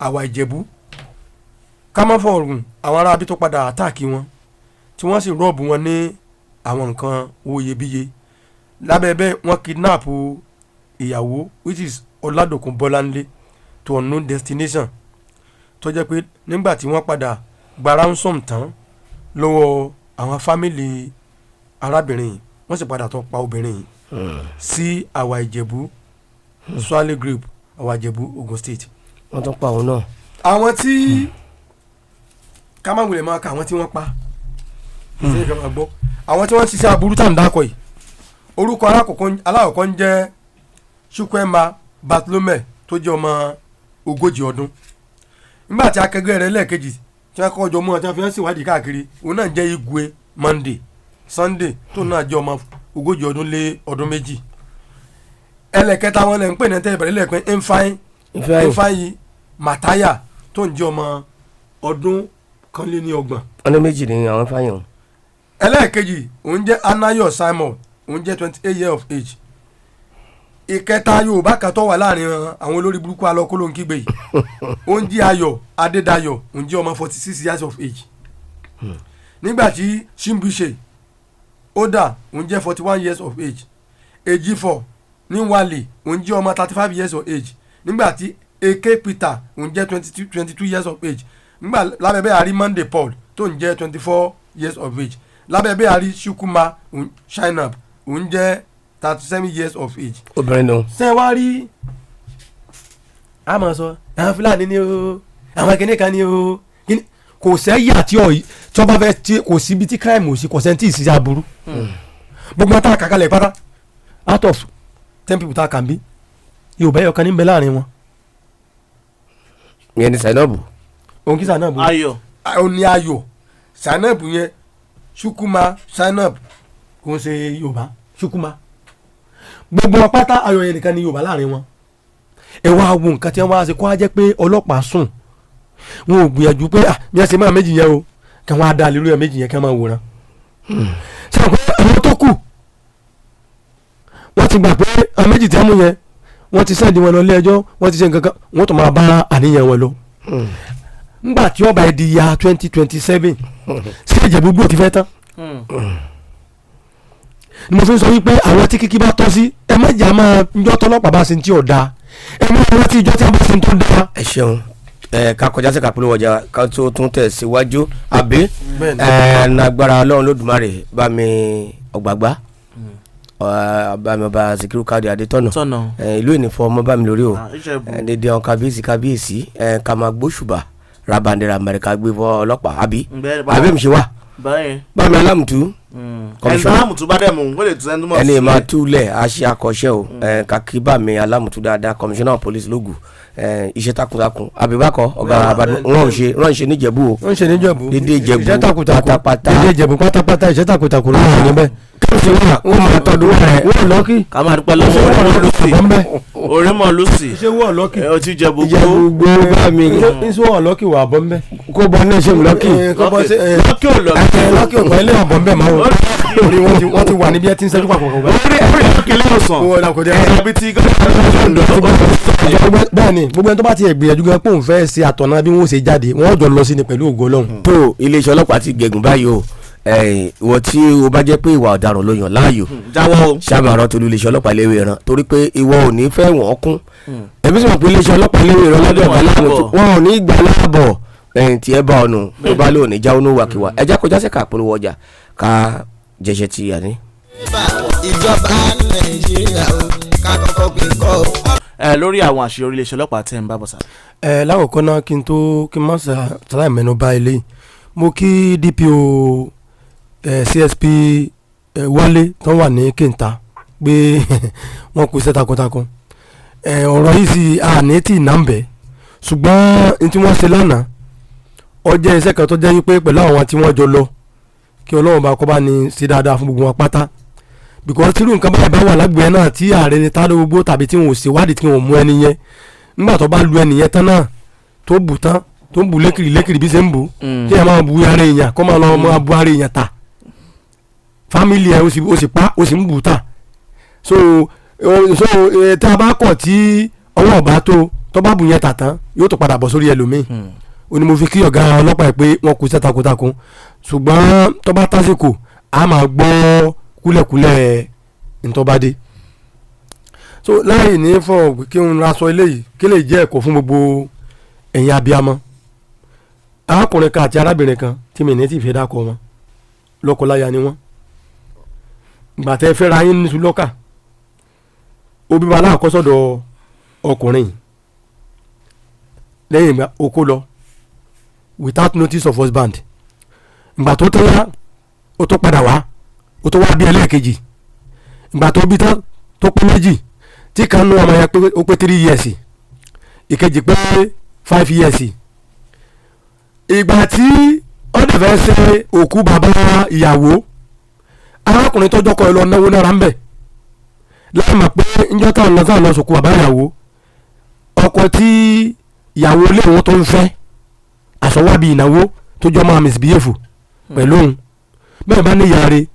Àwà Ìjẹ̀bú. Kámáfọ̀ọ̀rùn àwọn aráabí tó padà attack wọn, tí wọ́n sì rob wọn ní àwọn nǹkan owó iyebíye. Lábẹ́ bẹ́ẹ̀, wọ́n kidnap ìyàwó, which is Ọládòkun Bọ́láńlé, to unknown destination, tó jẹ́ pé nígbà tí wọ́n padà gba ransom tán lọ́wọ́ àwọn family arábìnrin yìí, wọ́n sì padà tó pa obìnrin yìí sí Àwà Ìjẹ̀bú, Swale Group, Àwà Ìjẹ̀bú, Ogun State. Wọ́n tún pa òun náà. Àwọn tí ká má wulẹ̀ máa ka àwọn tí wọ́n pa ṣé ìfẹ́ máa gbọ́ àwọn tí wọ́n ń ṣiṣẹ́ aburú tá à ń dákọ̀ yìí. Orúkọ alákọ̀ọ́kọ́ ń jẹ́ Chukwuema Bartholomew, tó jẹ́ ọmọ 40 ọdún. Nígbà tí akẹgbẹ́ rẹ̀ lẹ́ẹ̀kejì tí wọ́n kọ́ jọ mú wọn tí wọ́n fi ń ṣèwádìí káàkiri, òun náà jẹ́ Igwe Monday Sunday, tó náà jẹ́ ọmọ 40 ọdún lé ọdún 2. Ẹlẹ́kẹta wọn lẹ́ ń pè ní tẹ́ ìbẹ̀rẹ̀ lẹ́ẹ̀pẹ́ Nfáyín. Ifeanyi. Nfáyín Mataya, tó ń jẹ́ ọmọ ọdún 31. Ọdún 2 ni àwọn Ifeanyi o. Ẹlẹ́ẹ̀kejì, òun jẹ́ Anayo Simon, òun jẹ́ 28 years of age. Ìkẹta, Yorùbá kan tó wà láàrin àwọn olórí burúkú alọ́kólóńkígbe yìí, òun jẹ́ Ayọ̀ Adédayọ̀, òun jẹ́ ọmọ 46 years of age. Nígbà tí Shimbuse Oda, òun jẹ́ 41 years of age. Ejifo Níwálì, òun jẹ́ ọmọ 35 years of age. Nígbà tí Eke Peter, òun jẹ́ 22 years of age. Nígbà lábẹ́ bẹ́ẹ̀, a rí Monday Paul, tó ń jẹ́ 24 years of age. Lábẹ́ bẹ́ẹ̀, a rí Chukwuma Shinab, òun jẹ́ 37 years of age. Obìnrin nù. Ṣé wá rí, a máa sọ àwọn Fúlàní ni o, àwọn kìnìún kan ni o, kò sẹ́yà tí ọ̀ tí wọ́n bá fẹ́ tí kò síbi tí crime ò sí, kò sẹ́ni tí ì ṣiṣẹ́ aburú. Gbogbo wọn tá a kà kalẹ̀ pátá, out of 10 people tá a kà ń bí, Yorùbá ẹyọ kan ní ń bẹ láàrin wọn. Ìyẹn ni Zainabu. Òun kí Zainab. Ayọ̀. Ó ní Ayọ̀ Zainab yẹn. Chukwuma Zainab kò ń ṣe Yorùbá. Chukwuma, gbogbo wọn pátá, Ayọ̀ yẹn nìkan ní Yorùbá láàrin wọn. Ẹ wá wo nǹkan tí wọ́n wá ṣe, kó wá jẹ́ pé ọlọ́pàá sùn, wọn ò gbìyànjú pé ah, bí wọ́n ṣe máa méjì yẹn o, kí wọ́n á dá lórí ẹ̀ méjì yẹn, kí wọ́n máa wòran. Ṣé àwọn àwọn tó kù, wọ́n ti gbà pé àwọn méjì tí wọ́n mú yẹn, wọ́n ti send wọn lọ ilé ẹjọ́, wọ́n ti ṣe nǹkan kan, wọ́n tún máa bá àníyàn wọn lọ. Ńgbà tí ó bá di ya 2027, ṣé Ìjẹ̀bú gbò ti fẹ́ tán? Ni mo fi ń sọ wípé àwọn tí kíkí bá tọ́ sí, ẹ má jà máa njọ́ tọ́lọ́pàá bá ṣe ń tí ò dáa, ẹ má rántí ìjọ tí a bá ṣe ń tó dáa. Ẹ ṣeun. Ẹ ká kọjá sí kápẹ́lú ọjà ká tó tún tẹ̀ síwájú àbí? Bẹ́ẹ̀ni. Ẹ nàgbára Ọlọ́run Lódùmarè bá mi ọ̀gbàgbà bá mi ọba Sikiru Káàdì Adétọ̀nà. Tọ̀nà. Ẹ, ìlú ìnìfọ̀ ọmọ bá mi lórí o. Ah, Ìjẹ̀bú. Ẹ dédé àwọn kábíyèsí kábíyèsí, ẹ ká máa gbóṣùbà rabandẹ Amẹ́ríkà gbé fọ ọlọ́pàá àbí? Bẹ́ẹ̀. Àbí mi ṣe wà Báyìí. bá mi alámùtú. Ẹni Commissioner. tó lámùtú bá dẹ̀ mú ó lè tún ẹni tó mọ̀ Ẹni sílẹ̀. máa túlẹ̀ àṣẹ akọ́ṣẹ́ o. Ẹ kàkí bá mi alámùtú dáadáa, commissioner of police lógùn, ẹ iṣẹ́ takuntakun àbíbákọ ọ̀gá àbádọ́ wọn ò ṣe wọn ò ṣe níjẹ̀bú o. Wọ́n ń ṣe níjẹ̀bú. Dédé Ìjẹ̀bú iṣẹ́ takuntakun pátápátá. Dédé Ìjẹ̀bú pátápátá, iṣẹ́ takuntakun ló ń ṣe níbẹ̀. Kí ló ṣe wà wọ́n máa tọdún rẹ̀. Wọ́n lọ́kì. Ká máa dúpẹ́ lọ́wọ́ orímọ̀ lùsì, orímọ̀ lùsì. Ṣé wọ́n lọ́kì? Ẹ o ti Jẹ̀bú Ìjẹ̀bú gbó bá mi. Ṣé wọ́n lọ́kì wà bọ́ ńbẹ́? Kó bọ́ ní ṣe lọ́kì. Kọ́ bọ́ sí lọ́kì ò lọ́kì. Lọ́kì ò pẹ́ ilé ọ̀bọ̀n bẹ́ẹ̀ máa wò orí wọn ti wà níbi ẹ ti ń ṣẹ́jú papọ̀ kọ̀. Orí orí lọ́kì lẹ́wọ̀sán. Owó ọ̀la kò dé. Ẹ̀ẹ́dàbí tí gómìnà Bẹ́ẹ̀ ni, gbogbo ẹni tó bá ti gbìyànjú gan pé òun fẹ́ ṣe àtọ̀nà bí wọ́n ṣe jáde, wọ́n jọ lọ sí ni pẹ̀lú ògo Ọlọ́run. Tó iléeṣẹ́ ọlọ́pàá ti gẹ̀gùn báyìí o. Ẹ, ìwọ tí o bá jẹ́ pé ìwà ọ̀daràn ló yàn láàyò, jáwọ́ o. sábà rán tolú iléeṣẹ́ ọlọ́pàá léwé ẹran, torí pé ìwọ ò ní fẹ́ wọ́n kún. Èmi sì mọ̀ pé iléeṣẹ́ ọlọ́pàá léwé ẹran lọ́dọ̀ ọ̀gá láàmú tó wọn ò ní gbà láàbọ̀ ẹ̀yìn tí ẹ bá ọ̀nù tó bá lóò ní jáwọ́ ní wàkíwà. Ẹ jẹ́ kọjá sí ká polówó ọjà ká jẹṣẹ́ ti yà ní. Ìjọba Nàìjíríà o, ká kọ́kọ́ gbé kọ́ o. Ẹ lórí àwọn àṣeyọrí iléeṣẹ́ ọlọ́pàá tẹ̀ ń bá bọ̀ sá. Ẹ lákòókò náà, kí n tó kí n má ṣàlàyé mẹ́nu bà eléyìí, mo kí DPO ẹ CSP ẹ Wálé tó wà ní Kẹta pé wọ́n kú iṣẹ́ takuntakun. Ẹ ọ̀rọ̀ yìí sì àní tí ì nàmbẹ̀, ṣùgbọ́n n tí wọ́n ṣe lánàá, ó jẹ́ iṣẹ́ kan tó jẹ́ wípé pẹ̀lú àwọn tí wọ́n jọ lọ, kí Ọlọ́run bá kọ́ bá ní ṣe dáadáa fún gbogbo wọn pátá, because tírú nǹkan báyìí bá wà lágbèé náà tí ààrẹ ni tá ló gbogbo tàbí tí wọn ò ṣèwádìí tí wọn ò mú ẹni yẹn, nígbà tó bá lu ẹni yẹn tán náà tó bù tán. Tó ń bu lékiri lékiri bí ṣe ń bu, kí ẹ máa bu ara èèyàn, kó máa lọ máa bu ara èèyàn ta family ẹ, ó sì pa, ó sì ń bù ta. So tá a bá kọ̀ tí ọwọ́ ọ̀bá tó bá bù yẹn tà tán, yóò tó padà bọ̀ sórí ẹlòmíì. Ó ní mo fi kí ọ̀gá ọlọ́pàá yìí pé wọ́n kú iṣẹ́ takuntakun, ṣùgbọ́n tó bá tásìkò, a máa gbọ́ kúlẹ̀kúlẹ̀ ntọ́badé. So láì ní fọ kí n ra sọ eléyìí, kí lè jẹ́ ẹ̀kọ́ fún gbogbo ẹ̀yin abiyamọ. Arákùnrin kan àti arábìnrin kan tí mi ní tí fẹ́ dákọ̀ wọn, lọ́kọláya ni wọ́n. Ìgbà tẹ́ fẹ́ ra yín níṣu lọ́kà, òbí wa aláàkọ́sọ́dọ̀ ọkùnrin yìí. Lẹ́yìn ìgbà oko lọ without notice of husband. Ìgbà tó tẹ́yà, ó tó padà wá, ó tó wá bí ẹlẹ́ẹ̀kejì. Ìgbà tó bí tán, tó pé méjì, tí kan nú ọmọ yẹn pé ó pé 3 years, ìkejì pé 5 years. Ìgbà tí ó dẹ̀ fẹ́ ṣe òkú bàbá ìyàwó, arákùnrin tọ́jọ́ kọ ẹ lọ náwó náírà ń bẹ̀, láì mọ̀ pé njọ́ táwọn lọ sòkú bàbá ìyàwó, ọkọ tí ìyàwó ilé òun tó ń fẹ́ àsọwábí ìnáwó tó jọ máa misbehave pẹ̀lú òun. Bẹ́ẹ̀ bá ní ìyá rẹ̀,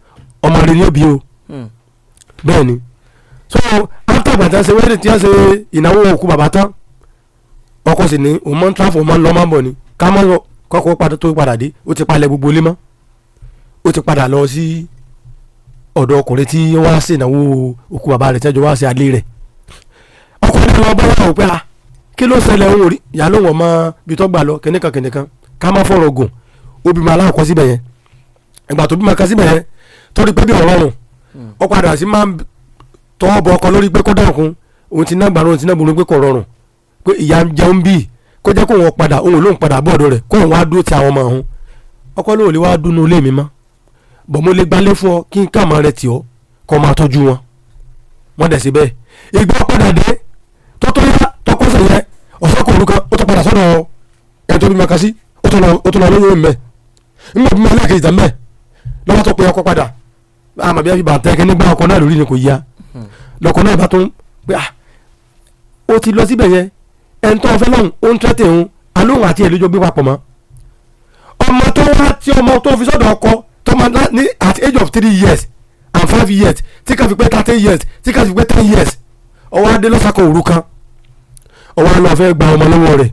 ọmọ rẹ̀ ní òbí o. Bẹ́ẹ̀ ni. So after gbàtà ṣe wedding, tí wọ́n ṣe ìnáwó òkú bàbá tán, ọkọ sì ní òun máa ń travel, òun máa ń lọ, máa ń bọ̀ ni. Ká má lọ kọ́kọ́ padà tó padà dé, ó ti palẹ̀ gbogbo ilé mọ́, ó ti padà lọ sí ọ̀dọ̀ ọkùnrin tí wọ́n á ṣe ìnáwó òkú bàbá rẹ̀, tẹ́jọ́ wá sí alẹ́ rẹ̀. Ọkùnrin lọ bá wà ó pé a kí ló ṣẹlẹ̀? Òun ò rí ìyá lóun ọmọ ibi tó gbà lọ kìnìkan kìnìkan. Ká má fọ̀rọ̀ gùn, ó bímọ aláwọ̀kọ́ síbẹ̀ yẹn. Ìgbà tó bímọ kan síbẹ̀ yẹn, torí pé bí ọ̀rọ̀ rùn, ó padà sí máa ń tọwọ́ bọ ọkọ lórí pé kó dákun, òun ti ná gbàrún, òun ti ná burú, pé kò rọrùn, pé ìyá ń jẹun bíi kó jẹ́ kó wọn padà, òun lóun padà bọ̀ ọ̀dọ̀ rẹ̀, kó òun wá dúró ti àwọn ọmọ òun. Ọkọ lóò lè wá dúnú ilé mi mọ́ bọ̀, mo lè gbálé fún ọ kí n ká àmọ́ rẹ tì ọ́ kó máa tọ́jú wọn. Wọ́n dẹ̀ sí bẹ́ẹ̀. Ìgbà padà dé tó tó yá tọkọsẹ̀ yẹn, ọ̀sán kò orúkọ, ó tó padà sọ́dọ̀ ẹ̀ tó bímọ kan sí, ó tó lọ lóyún mẹ́ nígbà bímọ ẹlẹ́ẹ̀kejì tán mẹ́ lọ́wọ́ tó pe ọkọ padà. Àmọ́ bí a fi bàtẹ́ kí nígbà ọkọ náà lórí ni kò yá lọkọ náà bá tó ń pé ah, ó ti lọ síbẹ̀ yẹn, ẹni tó fẹ́ lọ́hùn, ó ń tẹ́tẹ̀ òun alóhùn àti èlójó gbé papọ̀ mọ́ ọmọ tó wá tí ọmọ tó fi sọ́dọ̀ ọkọ tó máa ní at age of 3 years and 5 years, tí kan fi pé 13 years, tí kan fi pé 10 years. Ọwọ́ adé lọ́sàkọ̀ òru kan, ọwọ́ alọ́ fẹ́ gba ọmọ lọ́wọ́ rẹ̀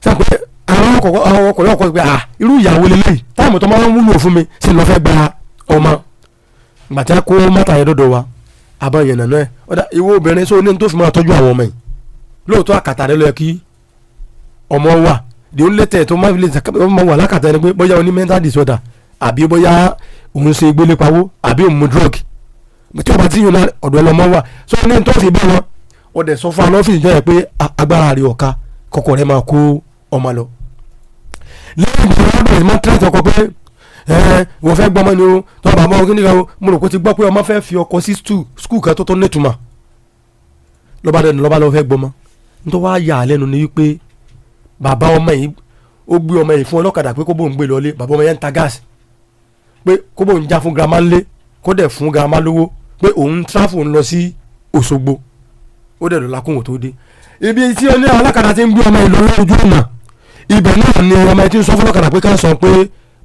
sàpé àwọn ọkùnrin ọkọ pé ah, irú ìyàwó lélẹ́yìí, táàmù tó máa ń wúlò fún mi sí lọ́ fẹ́ gba ọmọ. Gbàtí a kó mọ́tà yẹn dọ́dọ̀ wa, àbọ̀ yẹn nànú ẹ̀ ọ̀dà ìwọ obìnrin sọ ní tó fi máa tọ́jú àwọn ọmọ yìí. Lóòótọ́, àkàtà rẹ ló yẹ kí ọmọ wà. The only thing tó máa fi lè máa wà lákàtà ẹni pé bóyá o ní mental disorder, àbí bóyá òun ṣe gbélé pawó, àbí òun mu drug. Tí o bá ti yún náà, ọ̀dọ̀ ẹ lọ́mọ wà sọ ní tó fi bá wọn. Ó dẹ̀ sọ fún alọ́fíìsì jẹ́ pé agbára rẹ̀ ọ̀ka kọkọ rẹ̀ máa kó ọmọ lọ. Lẹ́yìn ìgbà wọn bẹ̀rẹ̀ sí máa tẹ́lẹ̀ ọkọ pé ẹ wọ́n fẹ́ gbọ́mọ ni o, tọ́ bàbá wọn kí ni ká o. Mo rò kó ti gbọ́ pé ọmọ fẹ́ fi ọkọ sí school kan tó nítumọ̀ lọ́ba dẹnu lọ́ba lọ́wọ́ fẹ́ gbọ́mọ. Nítorí wàá yà á lẹ́nu ni wípé bàbá ọmọ yìí, ó gbé ọmọ yìí fún ọlọ́kadà pé kó bóun gbé lọlé. Bàbá ọmọ yẹn ń ta gáàsì, pé kó bóun já fún girama ńlé, kó dẹ̀ fún girama lówó, pé òun travel ń lọ sí Òṣogbo. Ó dẹ̀ lọ́la kóhùn tó dé ibi tí ó ní alákadà ti ń gbé ọmọ yìí lọ lójú ọ̀nà. Ibẹ̀ náà ni ọmọ yìí ti ń sọ fún ọlọ́kadà pé ká sọ pé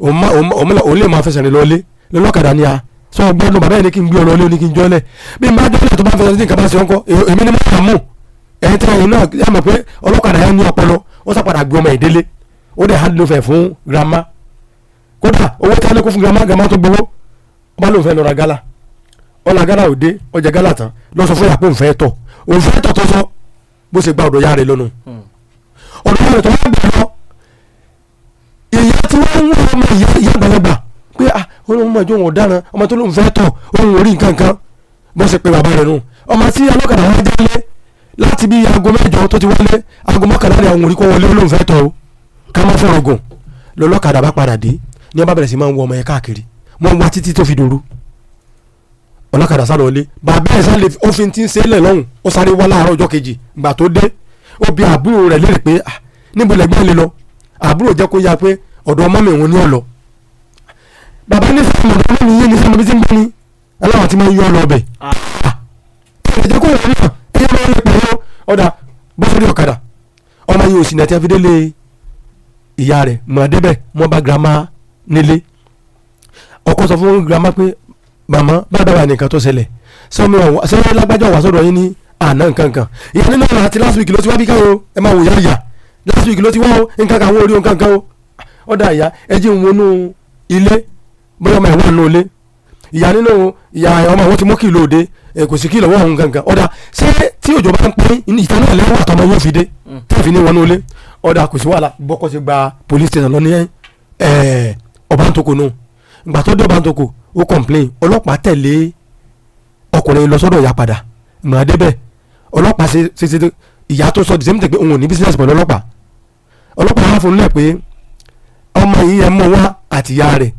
òun lè máa fẹsẹ̀ rìn lọlé. Lọ́lọ́kadà ni a sọ gbọ́dọ̀ bàbá yẹn ní kí n gbé ọ lọlé, ó ní kí n jọ́lẹ̀ bí n bá jọ́lẹ̀ tó bá fẹsẹ̀ sí nǹkan bá ṣe ọkọ èmi ni mo kà mú ẹ̀yin tí ẹ̀yin náà yà mọ̀ pé ọlọ́kadà yẹn ní ọpọlọ. Ó sàpadà gbé ọmọ ìdílé, ó dẹ̀ hand over fún grandma. Kódà owó tí a ní kó fún grandma, grandma tó gbowó, ó bá lóun fẹ́ lọ ra gálà. Ọ̀la gálà ò dé, ọjà gálà tán, lọ sọ fún yà pé òun fẹ́ tọ̀, òun fẹ́ tọ̀ tó sọ bó ṣe gba ọ̀dọ̀ ya rẹ̀ lọ́nu. Ọ̀dọ̀ ya rẹ̀ tó wá gbà lọ, ìyá tí wọ́n ń wọ́n ọmọ ìyá ìyá àgbàlagbà pé ah, òun ọmọ ìjọ òun ọ̀daràn, ọmọ tó lóun fẹ́ tọ̀, òun ò rí nǹkan kan. Bó ṣe pé bàbá rẹ̀ nù, ọmọ tí ọlọ́kadà wọn jálé láti bí aago 8 tó ti wọlé, aago 11 ni àwọn òrí kọ́ wọlé, olóhùn fẹ́ tọ̀ o. Ká má fọ̀rọ̀ gùn, lọ́lọ́kadà bá padà dé ní wọ́n bá bẹ̀rẹ̀ sí máa ń wọ ọmọ yẹn káàkiri. Wọ́n wá títí tó fi dòru, ọlọ́kadà sá lọ lé. Bàbá ẹ̀ sáré, ó fi ti ń ṣe é lẹ̀ lọ́hùn, ó sáré wá láàárọ̀ ọjọ́ kejì. Ìgbà tó dé, ó bi àbúrò rẹ̀ léèrè pé ah, níbo lẹ́gbọ́n lè lọ? Àbúrò jẹ́ kó yá pé ọ̀dọ̀ ọmọ mi òun ní ọ̀lọ́. Bàbá ní sọ́mọ ọ̀dọ̀ ọmọ mi yé ni sọ́mọ bí ti ń bọ́ ni aláwọ̀ tí máa ń yọ ọ lọ ọbẹ̀ ẹ̀ jẹ́ kó wọ́n náà ẹ̀yẹ́ máa ń lè pẹ̀lú ọ̀dà bọ́ sórí ọ̀kadà. Ọmọ yìí ò sì nàti àfidélé. Ìyá rẹ̀ mọ̀ débẹ̀, wọ́n bá grandma nílé. Ọkọ sọ fún grandma pé, "Màmá, bá dábàá nìkan tó ṣẹlẹ̀ sọmi ọwọ sọmi lágbájá wà sọ́dọ̀ yín ní àná nǹkan kan." Ìyá nínú ọ̀rọ̀ àti last week ló ti wá bí káwọn o. Ẹ máa wò yá ìyá, last week ló ti wá o, nǹkan kan àwọn orí nǹkan kan o. Ọ̀dà ìyá, ẹ jí ń wọnú ilé, bóyá ọmọ ẹ̀ wà nínú ilé. Ìyá nínú ìyá ọmọ àwọn ti mú kìlọ̀ òde ẹ, kò sí kìlọ̀ wọ́n ọ̀hún gangan. Ọ̀dà, ṣé tí òjò bá ń pín ìta náà lẹ́wọ̀n àtọmọ yóò fi dé tẹ́ẹ̀ fi ní wọnú ilé? Ọ̀dà, kò sí wàhálà. Bọ́kọ́ ti gba police station lọ ní Ọbántòkò nù. Ìgbà tó dé Ọbántòkò, ó complain, ọlọ́pàá tẹ̀lé ọkùnrin lọ sọ́dọ̀ ìyá padà. Ìgbà débẹ̀, ọlọ́pàá ṣe ṣe ṣe, ìyá tó sọ the same thing pé òun ò ní business pẹ̀lú ọlọ́pàá. Ọlọ́pàá wá fún un lẹ̀ pé ọmọ yìí, ẹ mú wá àti ìyá rẹ̀,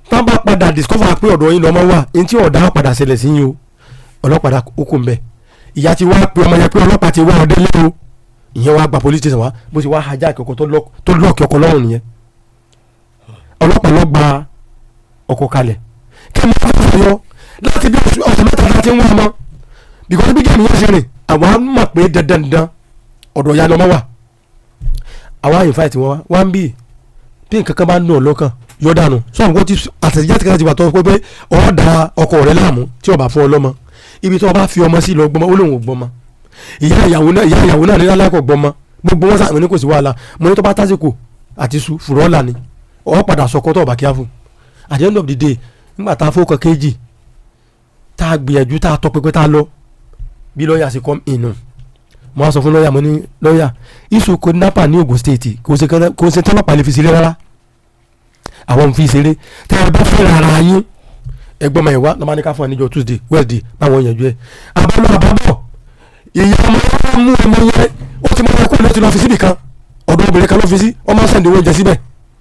tán bá padà discover pé ọ̀dọ̀ yín lọ́mọ wà, ní tí ọ̀dà padà ṣẹlẹ̀ sí yín o. Ọlọ́pàá ó kò ń bẹ̀. Ìyá ti wá pé ọmọ yẹn pé ọlọ́pàá ti wá ọdẹ lé o. Ìyẹn wá gba police station wá, bó ti wá hijack ọkọ̀ tó lock ọkọ̀ lọ́rùn nìyẹn. Ọlọ́pàá ló gba ọkọ̀ kalẹ̀. Kí ni wọ́n fẹ́ fàyọ láti bí oṣù ọ̀sẹ̀ 3 láti ń wá ọmọ? Because bí game yẹn ṣe rìn, àwọn á mọ̀ pé dandan dandan ọ̀dọ̀ ìyá lọ́mọ wà. Àwa invite wọn wá wá ń bì. Bí nǹkan kan bá ń nù ọ́ lọ́kàn, yọ dànù. Sọ àwọn tí àtẹ̀jáde kan ti wà tó pé ọ̀ da ọkọ rẹ láàmú tí ó bá fún ọ lọ́mọ. Ibi tí wọ́n bá fi ọmọ sí lọ gbọmọ, ó lóun ò gbọmọ. Ìyá ìyàwó náà, ìyá ìyàwó náà ní aláìkọ̀ gbọmọ. Gbogbo wọn sàmì ní kò sí wàhálà. Mo ní tó bá tásìkò àti su fùrọ́ọ̀là ni ọ̀ padà sọkọ tó ọba kíá fún. At the end of the day, nígbà tá a fowó kan kéjì, tá a gbìyànjú, tá a tọ pẹpẹ, tá a lọ bí lọ́ọ̀yà ṣe come in nù, mo wá sọ fún lọ́ọ̀yà, mo ní, "Lọ́ọ̀yà, issue kidnapper ní Ogun State kò ṣe tọ́lọ́pàá lè fi ṣeré rárá. Àwọn ń fi ṣeré. Tẹ́ ẹ bá fẹ́ ara yín, ẹgbọ́n mọ̀ ẹ̀ wá lọ́mọ ní ká fún ẹ níjọ́ Tuesday, Wednesday, báwọn yanjú ẹ̀." Àbálọ àbábọ̀, ìyá ọmọ wa mú ọmọ yẹn, ó ti mọ ọmọ kó ló ti lọ fi síbì kan. Ọ̀dọ̀ obìnrin kan ló fi sí, ọmọ send owó oúnjẹ síbẹ̀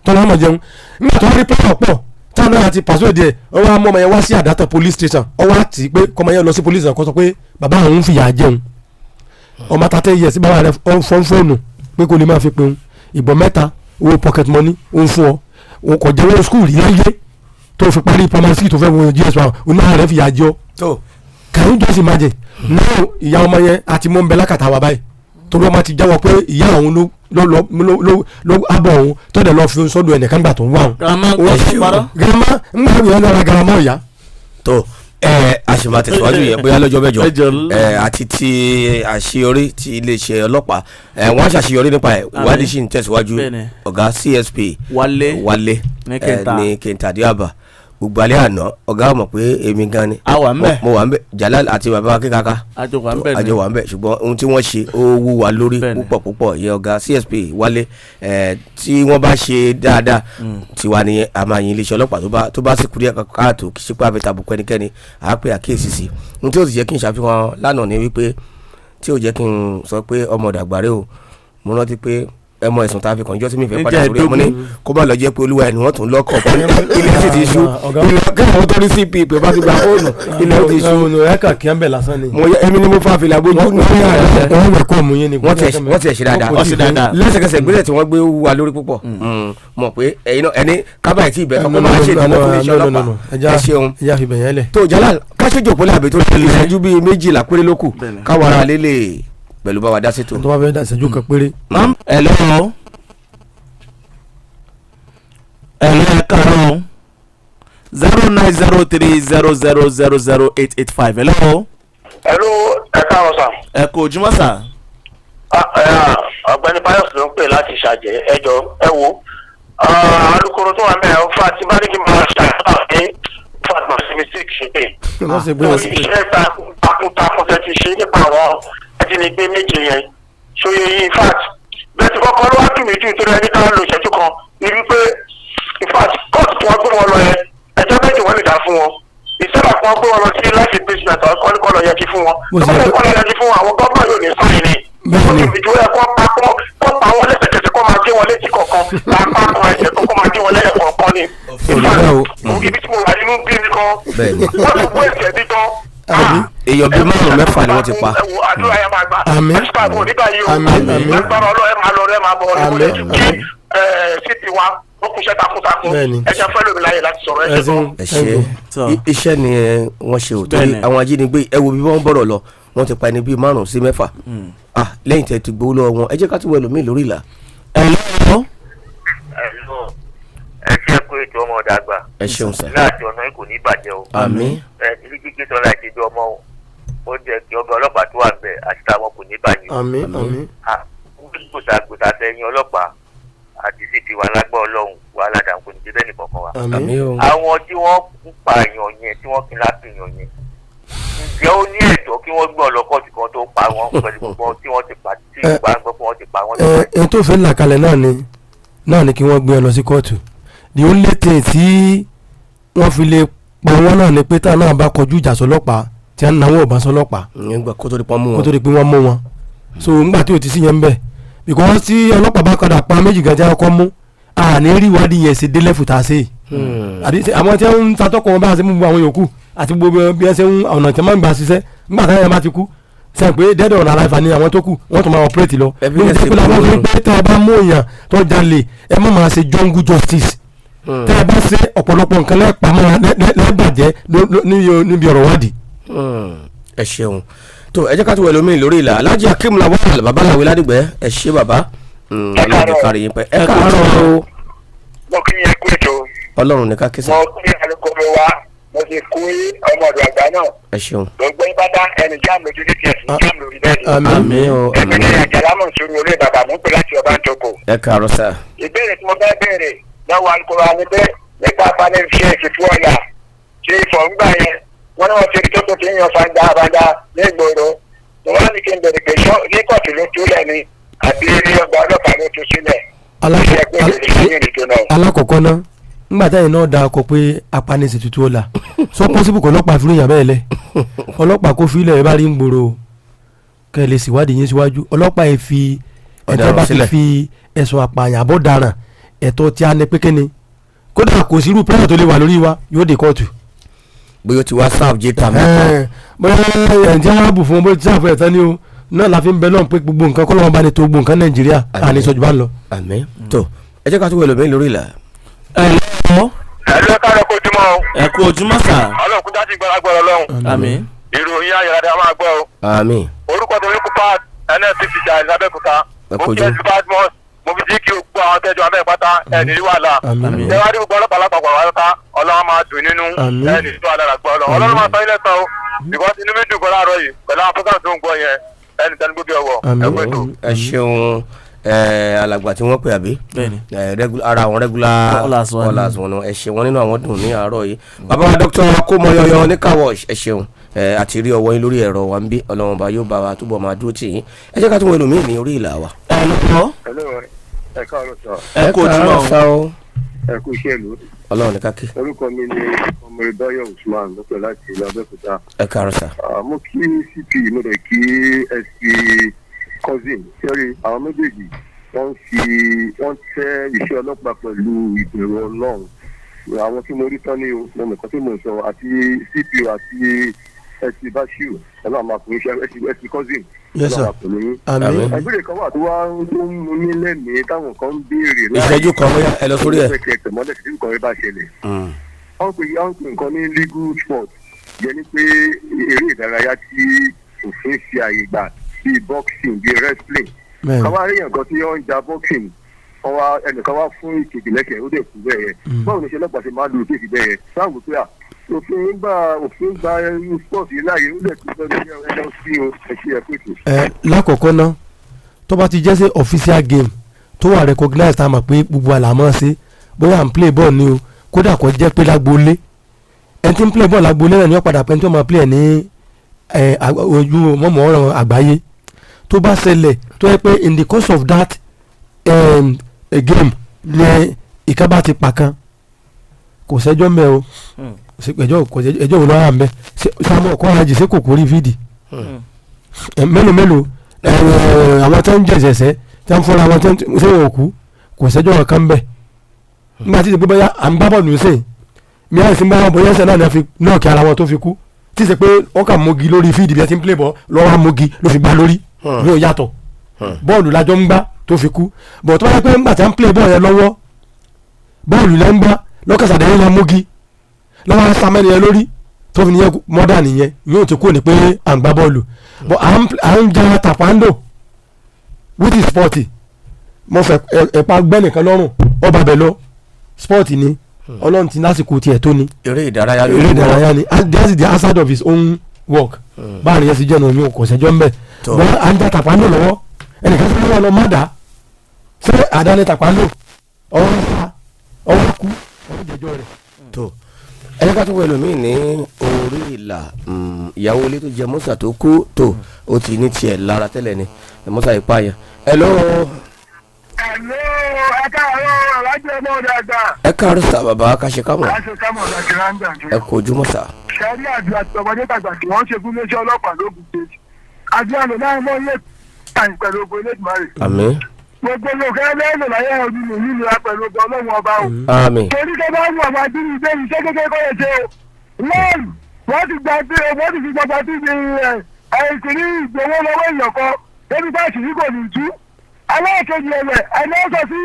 tọ́lá ọmọ jẹun. Nígbà tó rí pẹ́ẹ́pọ̀ pọ̀ táwọn náà ti pàṣẹ díẹ̀, ó wá mú ọmọ yẹn wá sí Àdàtọ̀ police station. Ó wá tì í pé kọ́mọ yẹn lọ sí police station, kó sọ pé bàbá òun ń fìyà jẹun. Ọmọ 30 years, bàbá rẹ̀ fọ́n fóònù pé kò lè máa fi pinnu ìbọn mẹ́ta, owó pocket money ó ń fún ọ, òun kò jẹ́wọ́ school rí láyé tó fi parí primary six, tó fẹ́ wọ JSS1, oníhà rẹ̀ fìyà jẹ ọ́. Tó. Can you just imagine now? Ìyá ọmọ yẹn àti mọ́ ń bẹ lákàtà wa báyìí, torí ọmọ ti jẹ́wọ́ pé ìyá òun ló ló ló ló ló ló abọ́ òun tó dẹ̀ lọ́ọ́ fi sọ́dọ̀ ẹnìkan gbà tó ń wá òun. Grandma kò sí parọ́. Grandma ń gbà wíwọ́n lọ́ra grandma ìyá. Tó ẹ, a sì máa tẹ̀síwájú yẹn bóyá lọ́jọ́ mẹ́jọ. Ẹ jọ̀ọ́. Ẹ àti ti àṣeyọrí ti iléeṣẹ́ ọlọ́pàá, ẹ wọ́n á ṣàṣeyọrí nípa ẹ̀. Ìwádìí sì ń tẹ̀síwájú. Bẹ́ẹ̀ni. Ọ̀gá CSP Wálé. Wálé ní ẹ, Kẹta. ní Kẹta Díàbà. Gbogbo alẹ́ àná, ọ̀gá mọ̀ pé èmi gan ni. A wà ńbẹ̀. Mo wà ńbẹ̀, Jalal àti bàbá kíkaka. Àjọ wà ńbẹ̀ ni. Àjọ wà ńbẹ̀, ṣùgbọ́n ohun tí wọ́n ṣe ó wú wa lórí Bẹ́ẹ̀ni. púpọ̀ púpọ̀. Ìyẹn ọ̀gá CSP Wálé ẹ, tí wọ́n bá ṣe dáadáa tiwa ni a máa yin iléeṣẹ́ ọlọ́pàá. Tó bá sì kú díẹ̀ káàtó, kì í ṣe pé àfẹ́ tàbùkù ẹnikẹ́ni, à á pè àkíyèsí sí ohun tí ó sì jẹ́ kí n ṣàfihàn lánàá ni wípé tí ó jẹ́ kí n sọ pé ọmọ ọ̀dàgbàrẹ́ o. Mo rántí pé ẹ mọ ẹ̀sùn tá a fi kàn jọ́ tí mi fẹ́ padà sórí ẹ̀, mo ní kó má lọ jẹ́ pé olúwa ẹ̀ ni wọ́n tún lọ́kọ̀, ilé sì ti ṣú. Ọ̀gá- Ilé kí àwọn tó ní CP pé bá ti gba fóònù, ilé ó ti ṣú. Ẹ kàn kí á ń bẹ̀ lásán ni. Mo yẹ èmi ni mo fa fìlà bójú ní Wọ́n wẹ̀ kọ́ mu yín ni. Wọ́n tiẹ̀ ṣe dáadáa. Wọ́n ṣe dáadáa. Lẹ́sẹ̀kẹsẹ̀ ìgbésẹ̀ tí wọ́n gbé wà lórí púpọ̀. Mọ̀ pé ẹ̀yin náà ẹni kábàáyé tí ìbẹ̀ tọkọ máa ṣe ìdánwò fún iṣẹ́ ọlọ́pàá. Ẹ ṣeun. Ẹ já fi bẹ̀yẹn lẹ̀. Tó Jalal, káṣíjò pólí àbí tó ṣe ìṣẹ́jú bíi 12 péré ló kù Bẹ́ẹ̀ni. káwọn ará lé lè pẹ̀lú bá wa dá sétò. Tó bá fẹ́ dá ìṣẹ́jú kan péré. Hello. Hello, ẹ káàárọ̀. 09030000885. Hello. Hello, ẹ káàárọ̀ sà. Ẹ kú ojúmọ́ sà. Ah, ọ̀gbẹ́ni Pius ló ń pè láti ṣàjẹ́. Ẹ jọ, ẹ wo, alukoro tó wà mẹ́rin ọ̀fà tí bá ní kí n máa ṣàkóso pé fatma ṣe mistake ṣe pé Wọ́n ṣe gbé wọn sí. Iṣẹ́ takuntakun tẹ ti ṣe nípa àwọn ajínigbé méje yẹn ṣòye yìí, in fact, bẹ́ẹ̀ tí kọ́kọ́ ló wá dùn mí jù torí ẹni ká lo ìṣẹ́jú kan ní wípé, in fact, kóòtù tí wọ́n gbé wọn lọ yẹn, ẹjọ́ méjì wọ́n lè dá fún wọn ìṣẹ́lá kan gbé wọn lọ sí life imprisonment, àwọn kọ́ lọ yẹgi fún wọn. Bó ṣe Tó bá yẹ kọ́ lọ yẹgi fún wọn, àwọn gómìnà yóò ní sáyìn ni. Bẹ́ẹ̀ni. Ìjọ ẹ kọ́ pa kọ́ pa wọn lẹ́sẹ̀kẹsẹ̀, kọ́ máa gé wọn létí kọ̀ọ̀kan, lápá kan, ẹsẹ̀ kan, kọ́ máa gé wọn lẹ́yẹ̀ kọ̀ọ̀kan ni. Òní bẹ́ẹ̀ o. Ibi tí mo wà nínú bí mi kan. Bẹ́ẹ̀ni. Wọ́n ti wé ẹsẹ̀ bí tán. Àbí? Èèyàn bíi márùn-ún mẹ́fà ni wọ́n ti pa. Ẹ wo, àdúrà yẹn máa gbà. Àmín. Àti pàgọ́ nígbà yìí o. Àmín, àmín. Agbára Ọlọ́run, ẹ máa lọ, ẹ máa bọ̀. Àmín, Kí àmín. CP wa ó kúṣẹ́ takuntakun. Bẹ́ẹ̀ni. Ẹ jẹ́ fẹ́ lómi láyè láti sọ̀rọ̀, ẹ Ẹ ṣe ṣeun. gan. Ẹ Thank ṣe. you. Tọ́. Iṣẹ́ ni wọ́n ṣe ò torí Bẹ́ẹ̀ni. àwọn ajínigbé, ẹ wo bí wọ́n bọ̀rọ̀ lọ, wọ́n ti pa ẹni bíi márùn-ún sí mẹ́fà. Ah, lẹ́yìn tẹ́ ti gbowó lọ́wọ́ wọn, ẹ jẹ́ ká tún wọ ẹlòmíì lórí ìlà. Hello. ètò ọmọ ọ̀dà àgbà. Ẹ ṣeun sir. Láti ọ̀nà yìí kò ní bàjẹ́ o. Àmín. Ẹ ilé gbígbé sọlá ti di ọmọ o, ó jẹ́ kí ọgá ọlọ́pàá tó wà ń bẹ̀ àti táwọn kò ní bàjẹ́ o. Àmín, àmín. Gbòsà gbòsà sẹ́yìn ọlọ́pàá àti CP wa, lágbá Ọlọ́run, wàhálà dà kò ní dé bẹ́ẹ̀ nìkankan wa. Àmín. Àmín o. Àwọn tí wọ́n ń pààyàn yẹn, tí wọ́n kí lápìyàn yẹn, ǹjẹ́ ó ní ẹ̀tọ́ kí wọ́n gbọ́ ọlọ́kọ̀tì kan tó pa wọ́n pẹ̀lú gbogbo tí wọ́n ti pa, tí ìgbà ń gbọ́ pé wọ́n ti pa wọ́n? Ẹ ẹ tó fẹ́ là kalẹ̀ náà ni kí wọ́n gbé ẹ lọ sí kóòtù. The only thing tí wọ́n fi lè pa wọ́n náà ni pé táwọn náà bá kọjú ìjà sọlọ́pàá, tí wọ́n náwó ọ̀bá sọlọ́pàá. Ìyẹn gbà kó tó di pọ́n mú kó wọn. tó di pé wọ́n mú wọn. So ńgbà tí o ti sí yẹn ń bẹ̀, because tí ọlọ́pàá bá padà pa méjì gan tí wọ́n kọ́ mú, àní rí ìwádìí yẹn ṣe dé level tá a ṣe yìí. Àbí àwọn tí wọ́n ń tatọ́kọ̀ wọn bá a ṣe mú gbogbo àwọn yòókù àti gbogbo bí wọ́n ṣe ń ọ̀nà tí wọ́n máa ń gbà ṣiṣẹ́ nígbà táwọn yẹn bá ti kú, sẹ́yìn pé dead on arrival ni àwọn tó kù, wọ́n tún máa operate lọ. Evidence. Lórí pé làwọn fi pé tẹ́ ẹ bá mú èèyàn tó jalè, ẹ má máa ṣe jungle justice. Tẹ́ ẹ bá ṣe ọ̀pọ̀lọpọ̀ nǹkan lẹ́ẹ̀pamọ́ lẹ́ẹ̀bàjẹ́ níbi ọ̀rọ̀ wádìí. Ẹ ṣeun. Tó ẹ jẹ́ ká tún wẹ̀ lómi lórí ìlà. Alhaji Akeem Lawal, babaláwo ládìgbẹ́, ẹ ṣé bàbá. Ọlọ́run ti kárí yín pẹ́. Ẹ káàárọ̀ o. Mo kí yẹn kú ètò. Ọlọ́run ní ká kí sá. Mo kí alukoro wa, mo sì kú ọmọ ọ̀dọ̀ àgbà náà. Ẹ ṣeun. Gbogbo yín pátá, ẹnì jáàmù lójú ní tiẹ̀ sí jáàmù lórí bẹ́ẹ̀ ni. Àmín. Àmín o. Èmi ní Àmín. Àjàlá Mọ̀sùrù olóyè bàbá, mò ń pè láti ọba ń toko. Ẹ káàárọ̀ sá. Ìbéèrè tí mo fẹ́ béèrè lọ́wọ́ alukoro wa ni pé nípa panel ṣe ètùtù ọ̀yà ṣe ìfọ̀ ńgbà yẹn, wọ́n ní wọ́n ti rí tó tó ti ń yan fanda fanda ní ìgboro. Mo wá ní kí n bèrè pé ṣọ́ ní kóòtù ló túlẹ̀ ni àbí ọgbà ọlọ́pàá ló tú sílẹ̀? Ṣé ẹ pé ìrìn ìrìn tó náà? Alákọ̀ọ́kọ́ náà, ńgbà táyì náà da ọkọ̀ pé apanisì tutù ọ̀la sọ possible kọ́ ọlọ́pàá fi ròyìn abẹ́rẹ́ lẹ̀, ọlọ́pàá kó filẹ̀ ẹ bá rí ń gbòòrò kẹ́ ẹ lè ṣèwádìí yín síwájú. Ọlọ́pàá yìí fi ẹ̀tọ́ Ọ̀daràn bá ti sílẹ̀. fi ẹ̀sùn àpààyàn àbọ̀daràn, ẹ̀tọ́ tí a ní pé kíni, kódà kò sí irú pressure tó lè wà lórí wa, yóò dé kóòtù. Bóyá ó ti wá serve jail term. Bóyá ẹ̀ ń tí wọ́n bù fún wọn, bóyá tí sáfù ẹ̀tàn ni o. Náà la fi ń bẹ lọ́n pé gbogbo nǹkan kọ́ lọ́wọ́ bá ní tó gbogbo nǹkan Nàìjíríà. Àmín. Àní sọ́jú bá ń lọ. Àmín. Tó ẹ jẹ́ ká tún wẹ̀ lómi lórí ìlà. Ẹ lọ́wọ́. Ẹ ló káàárọ̀, kó ojúmọ́ o. Ẹ kú ojúmọ́ sà. Ọlọ́run kúndá ti gbọ́dọ̀ Ọlọ́run. Àmín. Ìròyìn ayọ̀dá máa gbọ́ o. Àmín. Orúkọ tèmi kú pa NNPC l'Abẹ́òkúta. Ẹ Mo kú kí ojú. ẹsùn Badmus, mo fi jí kí o gbọ́ àwọn tẹ́jọ́ abẹ́ pátá ẹni rí wàhálà. Àmín. Ṣé wàá rí gbogbo ọlọ́pàá lápapọ̀ wá, Ọlọ́run máa dùn nínú. Àmín. Ẹni tó alára gbọ́ Ọlọ́run, Ọlọ́run máa sọ ilé sọ o, because inú mi dùn gan láàárọ̀ yìí pẹ̀lú àwọn program tó ń gbọ́ yẹn. Ẹni tẹnu gbóbi ọwọ́. Àmín. Ẹ kú ètò. Ẹ ṣeun ẹ, alàgbà tí wọ́n pè àbí? Bẹ́ẹ̀ni. Ẹ ara àwọn regular callers wa ni. callers wọn náà, ẹ ṣe wọn nínú àwọn dùn ní àárọ̀ yìí. Bàbá wa Dr. Akómọyọyọ ní car wash, ẹ ṣeun. Ẹ àti rí ọwọ́ yín lórí ẹ̀rọ wa ń bí. Ọlọ́run bá yóò bá wa túbọ̀ máa dúró tì yín. Ẹ jẹ́ ká tún wọ ẹlòmíì ní orí ìlà wa. Ẹ lọ́wọ́. Hello, ẹ káàárọ̀ sọ. Ẹ kú ojúmọ́ káàárọ̀ o. sá o. Ẹ kú iṣẹ́ ìlú. Ọlọ́run ní kákí. Orúkọ mi ni Ọmọdé Báyọ̀ Usman lọ́pẹ̀ láti ìlú Abẹ́òkúta. Ẹ káàárọ̀ sá. Ah, mo kí CP, mo dẹ̀ kí SP Cousin sẹ́rí. Àwọn méjèèjì wọ́n ń fi wọ́n tẹ́ iṣẹ́ ọlọ́pàá pẹ̀lú ìbẹ̀rù Ọlọ́run. Àwọn tí mo rí tán ní o, mo mọ̀ nǹkan tí mo sọ, àti CP àti SP Bashiru. Ọlọ́run máa pè é, SP Cousin. Yes, sir. Ọlọ́run máa pè yín. Àmín. Ìbéèrè kan wà tó wá tó ń mú ní lẹ́mìí táwọn kan ń béèrè. Ìṣẹ́jú kan, bóyá ẹ lọ sórí ẹ̀. Tẹ̀mọ́lẹ̀ tí nǹkan rẹ bá ṣẹlẹ̀, wọ́n pè nǹkan ní legal sport, yẹn ni pé eré ìdárayá tí òfin fi àyè gbà, bíi boxing, bíi wrestling. Káwá rí nǹkan tí wọ́n ń ja boxing, wọ́n wá ẹnìkan wá fún ìkejì lẹ́kẹ̀ẹ́, ó dẹ̀ kú bẹ́ẹ̀ yẹn. Báwo ni ṣe ọlọ́pàá ṣe máa lu ìkejì bẹ́ẹ̀ yẹn? Sáà wò pé à òfin gba irú sport yìí láàyè, ó dẹ̀ kú bẹ́ẹ̀ ní ẹjọ́ sí o. Ẹ ṣe, ẹ pèsè. Ẹ lákọ̀ọ́kọ́ ná, tó bá ti jẹ́ sí official game tó wà recognized, tá a mọ̀ pé gbogbo àlàmọ́ ṣe, bóyá à ń play ball ni o, kódà kó jẹ́ pé lágboolé, ẹni tí ń play ball lágboolé náà ni wọ́n padà pẹ́ ní tí wọ́n máa play ẹ̀ ní ẹ ojú mọ́mọ́ ọ̀rọ̀ àgbáyé. Tó bá ṣẹlẹ̀ tó yẹ pé in the course of that game ní ìka bá ti pa kan, kò sẹ́jọ́ mẹ́ o. Ẹjọ́ kò sẹ́jọ́, ẹjọ́ wo lọ́wọ́ à ń bẹ́ Samuel ọkọ̀ alájì ṣé kò kórìí fídì? Mélòó mélòó àwọn tó ń jẹ̀sẹ̀sẹ̀ tí wọ́n fọ́ra wọn tó ń ṣe wọn kú, kò sẹ́jọ́ kankan bẹ̀. Nígbà tí ìṣe pé bóyá à ń gbá bọ́ọ̀lù sìn mi àìsí sí ń bá wọn, bóyá ẹsẹ̀ náà ni a fi knock ara wọn tó fi kú, tí ìṣe pé wọ́n kà mógi lórí field bí ẹ ti ń play ball lọ́wọ́ á mógi ló fi gbá lórí, yóò yàtọ̀. Bọ́ọ̀lù lájọ́ ń gbá tó fi kú bọ̀. Tó bá yẹ pé ńgbà tí a ń play bọ́ọ̀lù yẹn lọ́wọ́, bọ́ọ̀lù lẹ́ ń gbá lọ́kàsàdé yẹn mógi lọ́wọ́ á samẹ́ni yẹn lórí tó fi nìyẹn mọ́dà nìyẹn, yóò ti kú ní pé à ń gbá bọ́ọ̀lù bọ̀, à ń ja taekwondo, which is sport. Mo fẹ́ ẹ̀pà gbẹ́ nìkan lọ́rùn, ọba bẹ̀ lọ, sport ni. Ọlọ́run ti lásìkò tiẹ̀ tó ni. Eré ìdárayá ló Eré ìdárayá ni, and that is the hazard of his own work. Báàrin yẹn ti jẹ́ nu mi ò kò sẹ́jọ́ ń bẹ̀. Tó. Wọ́n à ń da tàpáńdò lọ́wọ́, ẹnìkan tó lọ́wọ́ lọ má dà ṣé àdáni tàpáńdò ọwọ́ ń fa ọwọ́ kú ọwọ́ jẹjọ́ rẹ̀. Tó ẹni ká tó wọ ẹlòmíì ní orí ìlà, ìyàwó ilé tó jẹ mọ́sà tó kú tó ó ti ní tiẹ̀ lára tẹ́lẹ̀ ni mọ́sà ìpààyàn. Hello. Hello, ẹ káàárọ̀, alájọ ọmọ ọdẹ àgbà. Ẹ káàárọ̀ sà, bàbá Káṣekámọ̀. Láṣẹ kámọ̀ láti ráńdà jù. Ẹ kò ojúmọ́ sà. Ṣẹ́rí àjọ àti ọmọdé tàgbà tí wọ́n ṣe fún iléeṣẹ́ ọlọ́pàá lógun state. Àti àlọ́ náà mọ́ ilé ìtàn pẹ̀lú ogun Elédùmarè. Àmín. Gbogbo olóòkè lẹ́yìn láyé ọdún nìyí nira pẹ̀lú ogun Ọlọ́run ọba o. Àmín. Torí tó bá wù àwọn ajínigbé iṣẹ́ kékeré kọ́ yẹn ṣe o. Lọ́ọ̀nù wọ́n ti gba tí wọ́n ti fi gbọgbà tí ní ẹ̀ẹ́dìrí ìgbowó lọ́wọ́ èèyàn kan débi bá àṣírí kò ní tú. Aláìkejì ẹ̀wẹ̀ ẹni ó sọ sí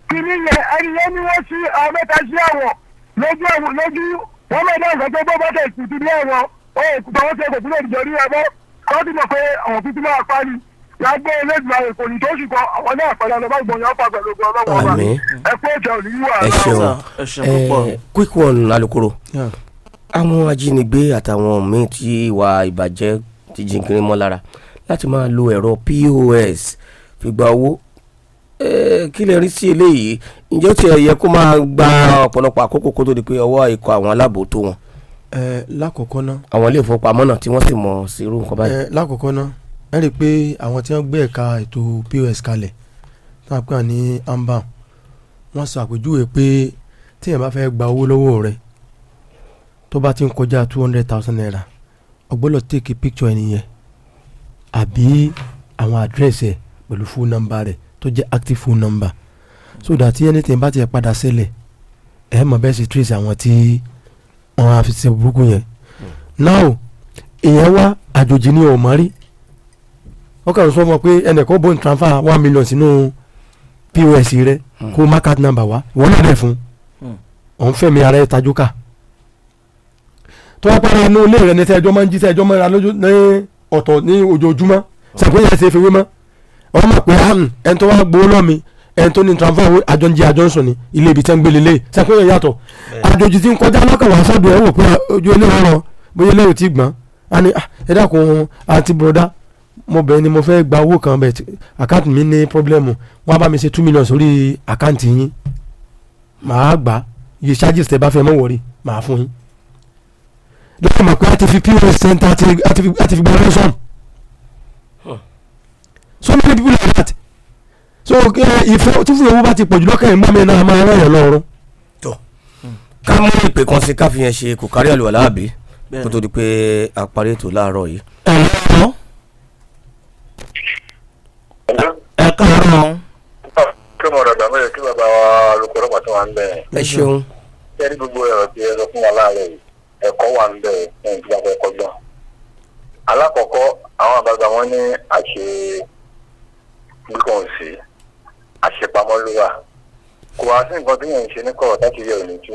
kinní yẹn, ẹni yẹn ni wọ́n sí àwọn mẹ́ta sí àwọ̀ lójú ẹ̀wọ̀n lójú wọ́n mọ̀ náà nǹkan tó gbọ́ bọ́tẹ̀ ìkùtù ní ẹ̀wọ̀n ó òkúta wọ́n ṣe kò kúrò ìjọ ní ẹ̀mọ́ wọ́n ti mọ̀ pé àwọn tuntun máa parí lágbó Elédùmarè kò ní tó sì kọ àwọn náà pẹ̀lú ọlọ́mọ ìgbọ̀nyàn ọ̀pá pẹ̀lú ogun ọlọ́wọ́ ọba. Àmín. Ẹ kú ètò òní wà. Ẹ ṣeun. Ẹ ṣeun púpọ̀. Quick one, alukoro. Àwọn ajínigbé àtàwọn míín tí ìwà ìbàjẹ́ ti jìnkiri mọ́ lára láti máa lo ẹ̀rọ POS fi gba owó, kí lè rí sí eléyìí? Ǹjẹ́ ó tiẹ̀ yẹ kó máa gba ọ̀pọ̀lọpọ̀ àkókò kó tó di pé ọwọ́ ikọ̀ àwọn aláàbò tó wọn? Ẹ lákọ̀ọ́kọ́ náà, àwọn ilé ìfowópamọ́ náà tí wọ́n sì mọ̀ sí irú nǹkan báyìí. Ẹ lákọ̀ọ́kọ́ náà, ẹ rí i pé àwọn tí wọ́n gbé ẹ̀ka ètò POS kalẹ̀ tá a pè ní AMBAN, wọ́n sọ àpèjúwe pé tíyẹn bá fẹ́ gba owó lọ́wọ́ rẹ̀ tó bá ti ń kọjá ₦200,000, o gbọ́dọ̀ take a picture ẹni yẹn àbí àwọn àdírẹ́sì ẹ̀ pẹ̀lú phone number rẹ̀ tó jẹ́ active phone number, so that tí anything bá ti padà ṣẹlẹ̀, ẹ mọ̀ bẹ́ẹ̀ ṣe trace àwọn tí wọ́n á fi ṣe burúkú yẹn. Now, èèyàn wá àjòjì ní ọ̀mọ́ rí, wọ́n kàn sọ fún ọ pé ẹnìkan bó ń transfer 1 million sínú POS rẹ, kó má card number wá, ìwọ náà dẹ̀ fún òun fẹ̀mí ara ẹ̀ tajú ká tó wá parí inú ilé rẹ ní tẹ́jọ́ máa ń jí tẹ́jọ́ máa ń ra lójú ní ọ̀tọ̀ ní ojoojúmọ́, sàpé yẹn ṣe fi wé mọ́ ọmọ mọ̀ pé ẹni tó wá gbowó lọ́ mi, ẹni tó ní transfer owó, àjọ ń jẹ àjọ ń sùn ní ilé ibi tẹ́ ń gbélé lé, sàpé yẹn yàtọ̀. Àjòjì tí ń kọjá lọ́kàn wá sọ́dọ̀ ẹ̀ wò pé ojú ilé ọ̀rọ̀ bóyá ilé ò tí gbọ́n á ní, "Ah, ẹ dákun àti bùrọ̀dá, mo bẹ̀ ni mo fẹ́ gba owó kan bẹ̀, àkáǹtì mi ní problem, wọ́n á bá mi ṣe 2 million sórí àkáǹtì yín, màá gbà á, iye charges tẹ́ bá fẹ́ mọ̀ wọ̀rí màá fún yín." Lọ́wọ́ mọ̀ pé a ti fi POS center a ti fi gba ransom. So many people like that. So ìfẹ́ tí fún owó bá ti pọ̀jù lọ́kàn yìí mọ́ mi náà máa rán yàn lọ́rùn. Tó ká mú ìpè kan sí ká fi yẹn ṣe kò kárí àlùwàlá àbí kó tó di pé a parí ètò láàárọ̀ yìí. Hello. Ẹ káàárọ̀. Kí mo dàgbà mẹ́rin kí bàbá wa alukoro pàtó wà ń bẹ̀. Ẹ ṣeun. Kẹ́rí gbogbo ẹ̀rọ tí ẹ sọ fún wa láàárọ̀ yìí, ẹ̀kọ́ wà ń bẹ̀ fún ìtura fẹ́ kọjá. Alákọ̀ọ́kọ́, àwọn àgbààgbà wọn ní àṣe gbígbọ̀n sí àṣepamọ́ ló wà, kò wá sí nǹkan tí yẹn ń ṣe ní kọ̀rọ̀ láti yẹ òní tú.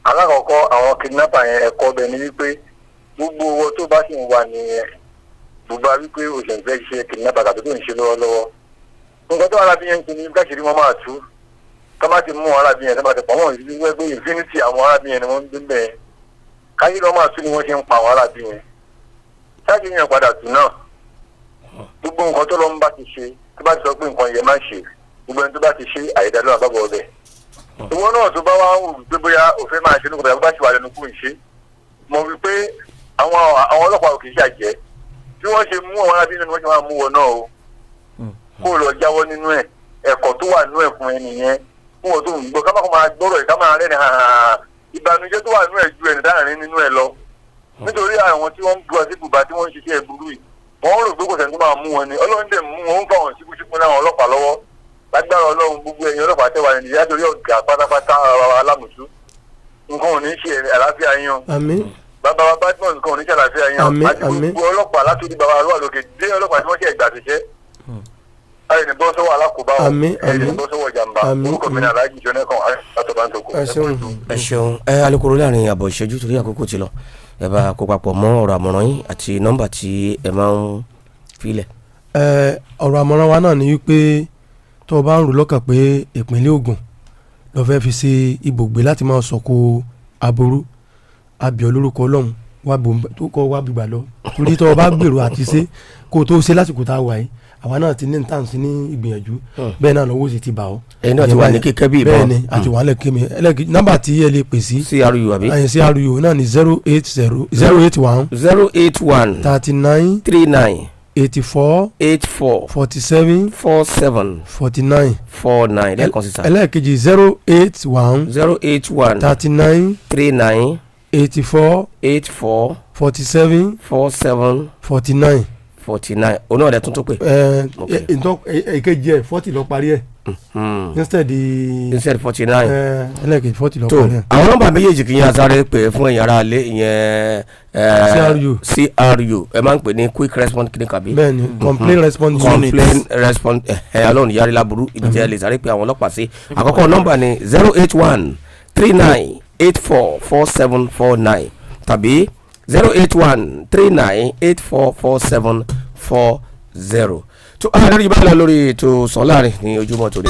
Alákọ̀ọ́kọ́, àwọn kidnapper yẹn, ẹ̀kọ́ bẹ ní wípé gbogbo owó tó bá sì ń wà nìyẹn gbogbo wa wípé òṣèlú fẹ́ ṣe kidnapper tàbí tó ń ṣe lọ́wọ́lọ́wọ́, nǹkan tó arábìnrin yẹn ń ṣe ní káṣírí wọn máa tú tó bá ti mú arábìnrin yẹn, tó bá ti pọ̀ wọ́n ní wípé infinity àwọn arábìnrin yẹn ni wọ́n ń gbé bẹ́ẹ̀, káṣírí wọn máa tú ni wọ́n ṣe ń pa àwọn arábìnrin yẹn, káṣírí yẹn padà tù náà. Gbogbo nǹkan tó lọ ń bá ti ṣe, tó bá ti sọ pé nǹkan yẹn má ṣe, gbogbo ẹni tó bá ti ṣe àìdá ló àbábọ̀ ọbẹ̀. Ìwọ náà tó bá wá ń wò pé bóyá òfin máa ṣe nígbà tó bá ṣe wà lẹ́nu kú ń ṣe mọ̀ wípé àwọn ọlọ́pàá ò kì í ṣàjẹ́. Bí wọ́n ṣe mú àwọn arábìnrin ni wọ́n ṣe máa mú wọn náà o, kó o lọ jáwọ́ nínú ẹ̀. Ẹ̀kọ́ tó wà nínú ẹ̀ fún ẹ nìyẹn, fún wọn tó ń gbọ́ ká má kó máa gbọ́rọ̀ yìí ká máa rẹ́ni hàn hàn, ìbànújẹ́ tó wà nínú ẹ̀ ju ẹni dáhàrin nínú ẹ̀ lọ, nítorí àwọn tí wọ́n ń bu àti bùbá tí wọ́n ń ṣiṣẹ́ burú yìí, wọ́n rò pé kò sẹ́ni tó máa mú wọn ni. Ọlọ́run dẹ̀ mú wọn, ń fà wọn síkúsíkú náà ọlọ́pàá lọ́wọ́. Lágbára Ọlọ́run, gbogbo ẹ̀yin ọlọ́pàá tẹ́wà Nàìjíríà torí ọ̀gá pátápátá alámùsù, nǹkan ò ní ṣe àlàáfíà yín o. Àmín. Bàbá wa Badmus, nǹkan ò ní ṣe àlàáfíà yín o. Àmín, àti àmín. gbogbo ọlọ́pàá látòdì bàbá wa lókè dé ọlọ́pàá tí wọ́n ṣe ẹ̀gbà ṣiṣẹ́ ayé ní bọ́ sọ́wọ́ alákòóbá o. Àmín, ẹ̀yìn ní àmín. bọ́ sọ́wọ́ jàǹbá. Àmín, Orúkọ mi ní àmín. Aláàjì Jọ́nẹ́kàn Látọ̀bántòkò. Ẹ ṣeun. Ẹ ṣeun. Ẹ alukoro, láàrin àbọ̀ ìṣẹ́jú torí àkókò ti lọ, ẹ bá kó papọ̀ mọ́ ọ̀rọ̀ àmọ̀ràn yín àti nọ́mbà tí ẹ máa ń filẹ̀. Ẹ ọ̀rọ̀ àmọ̀ràn wa náà ni wípé tó o bá ń rò lọ́kàn pé ìpínlẹ̀ Ògùn Lọ́ fẹ́ fi ṣe ibùgbé láti máa sọ̀kò aburú abíọ́ lórúkọ Ọlọ́run wá bò tó kọ́ wá gbígbà lọ, torí tó o bá gbèrò àti ṣe kó o tó ṣe lásìkò tá a wà yìí, àwa náà ti ní ní tàǹsí ní ìgbìyànjú bẹ́ẹ̀ náà lọ́wọ́ sì ti bà ọ́. Ẹ̀yin náà ti wà ní kíkẹ́ bí ìbọn. Bẹ́ẹ̀ ni, àti wà lẹ́kẹ́ mi. Ẹlẹ́kẹ́ nọ́mbà tí ẹ lè pè sí CRU àbí? Àyìn CRU náà ní 080 081 081 39 39 84 84 47 47 49. 49. Lẹ́ẹ̀kan sí, sir. Ẹlẹ́ẹ̀kejì, 081 081 39 39 84 84 47 47 49. 49. Òun náà lẹ tún tó pè. Ẹ Ok. ẹ èkejì ẹ 40 lọ parí ẹ instead Instead 49. Ẹ ẹlẹ́ẹ̀kejì 40 lọ Tó parí ẹ. àwọn nọ́mbà méjèèjì kì í yàn sáré pè fún ẹ̀yin ará ilé ìyẹn CRU. CRU, ẹ máa ń pè ní quick response clinic àbí? Bẹ́ẹ̀ni, complaint response unit. Complaint response. Ẹ Ọlọ́run yára láburú. Ibi tí ẹ lè sáré pé àwọn ọlọ́pàá sí, àkọ́kọ́ nọ́mbà ni 08139844749 tàbí 08139844740. Tó a lórí báyìí lọ lórí ètò sàn láàrin ní ojúmọ́ tòní.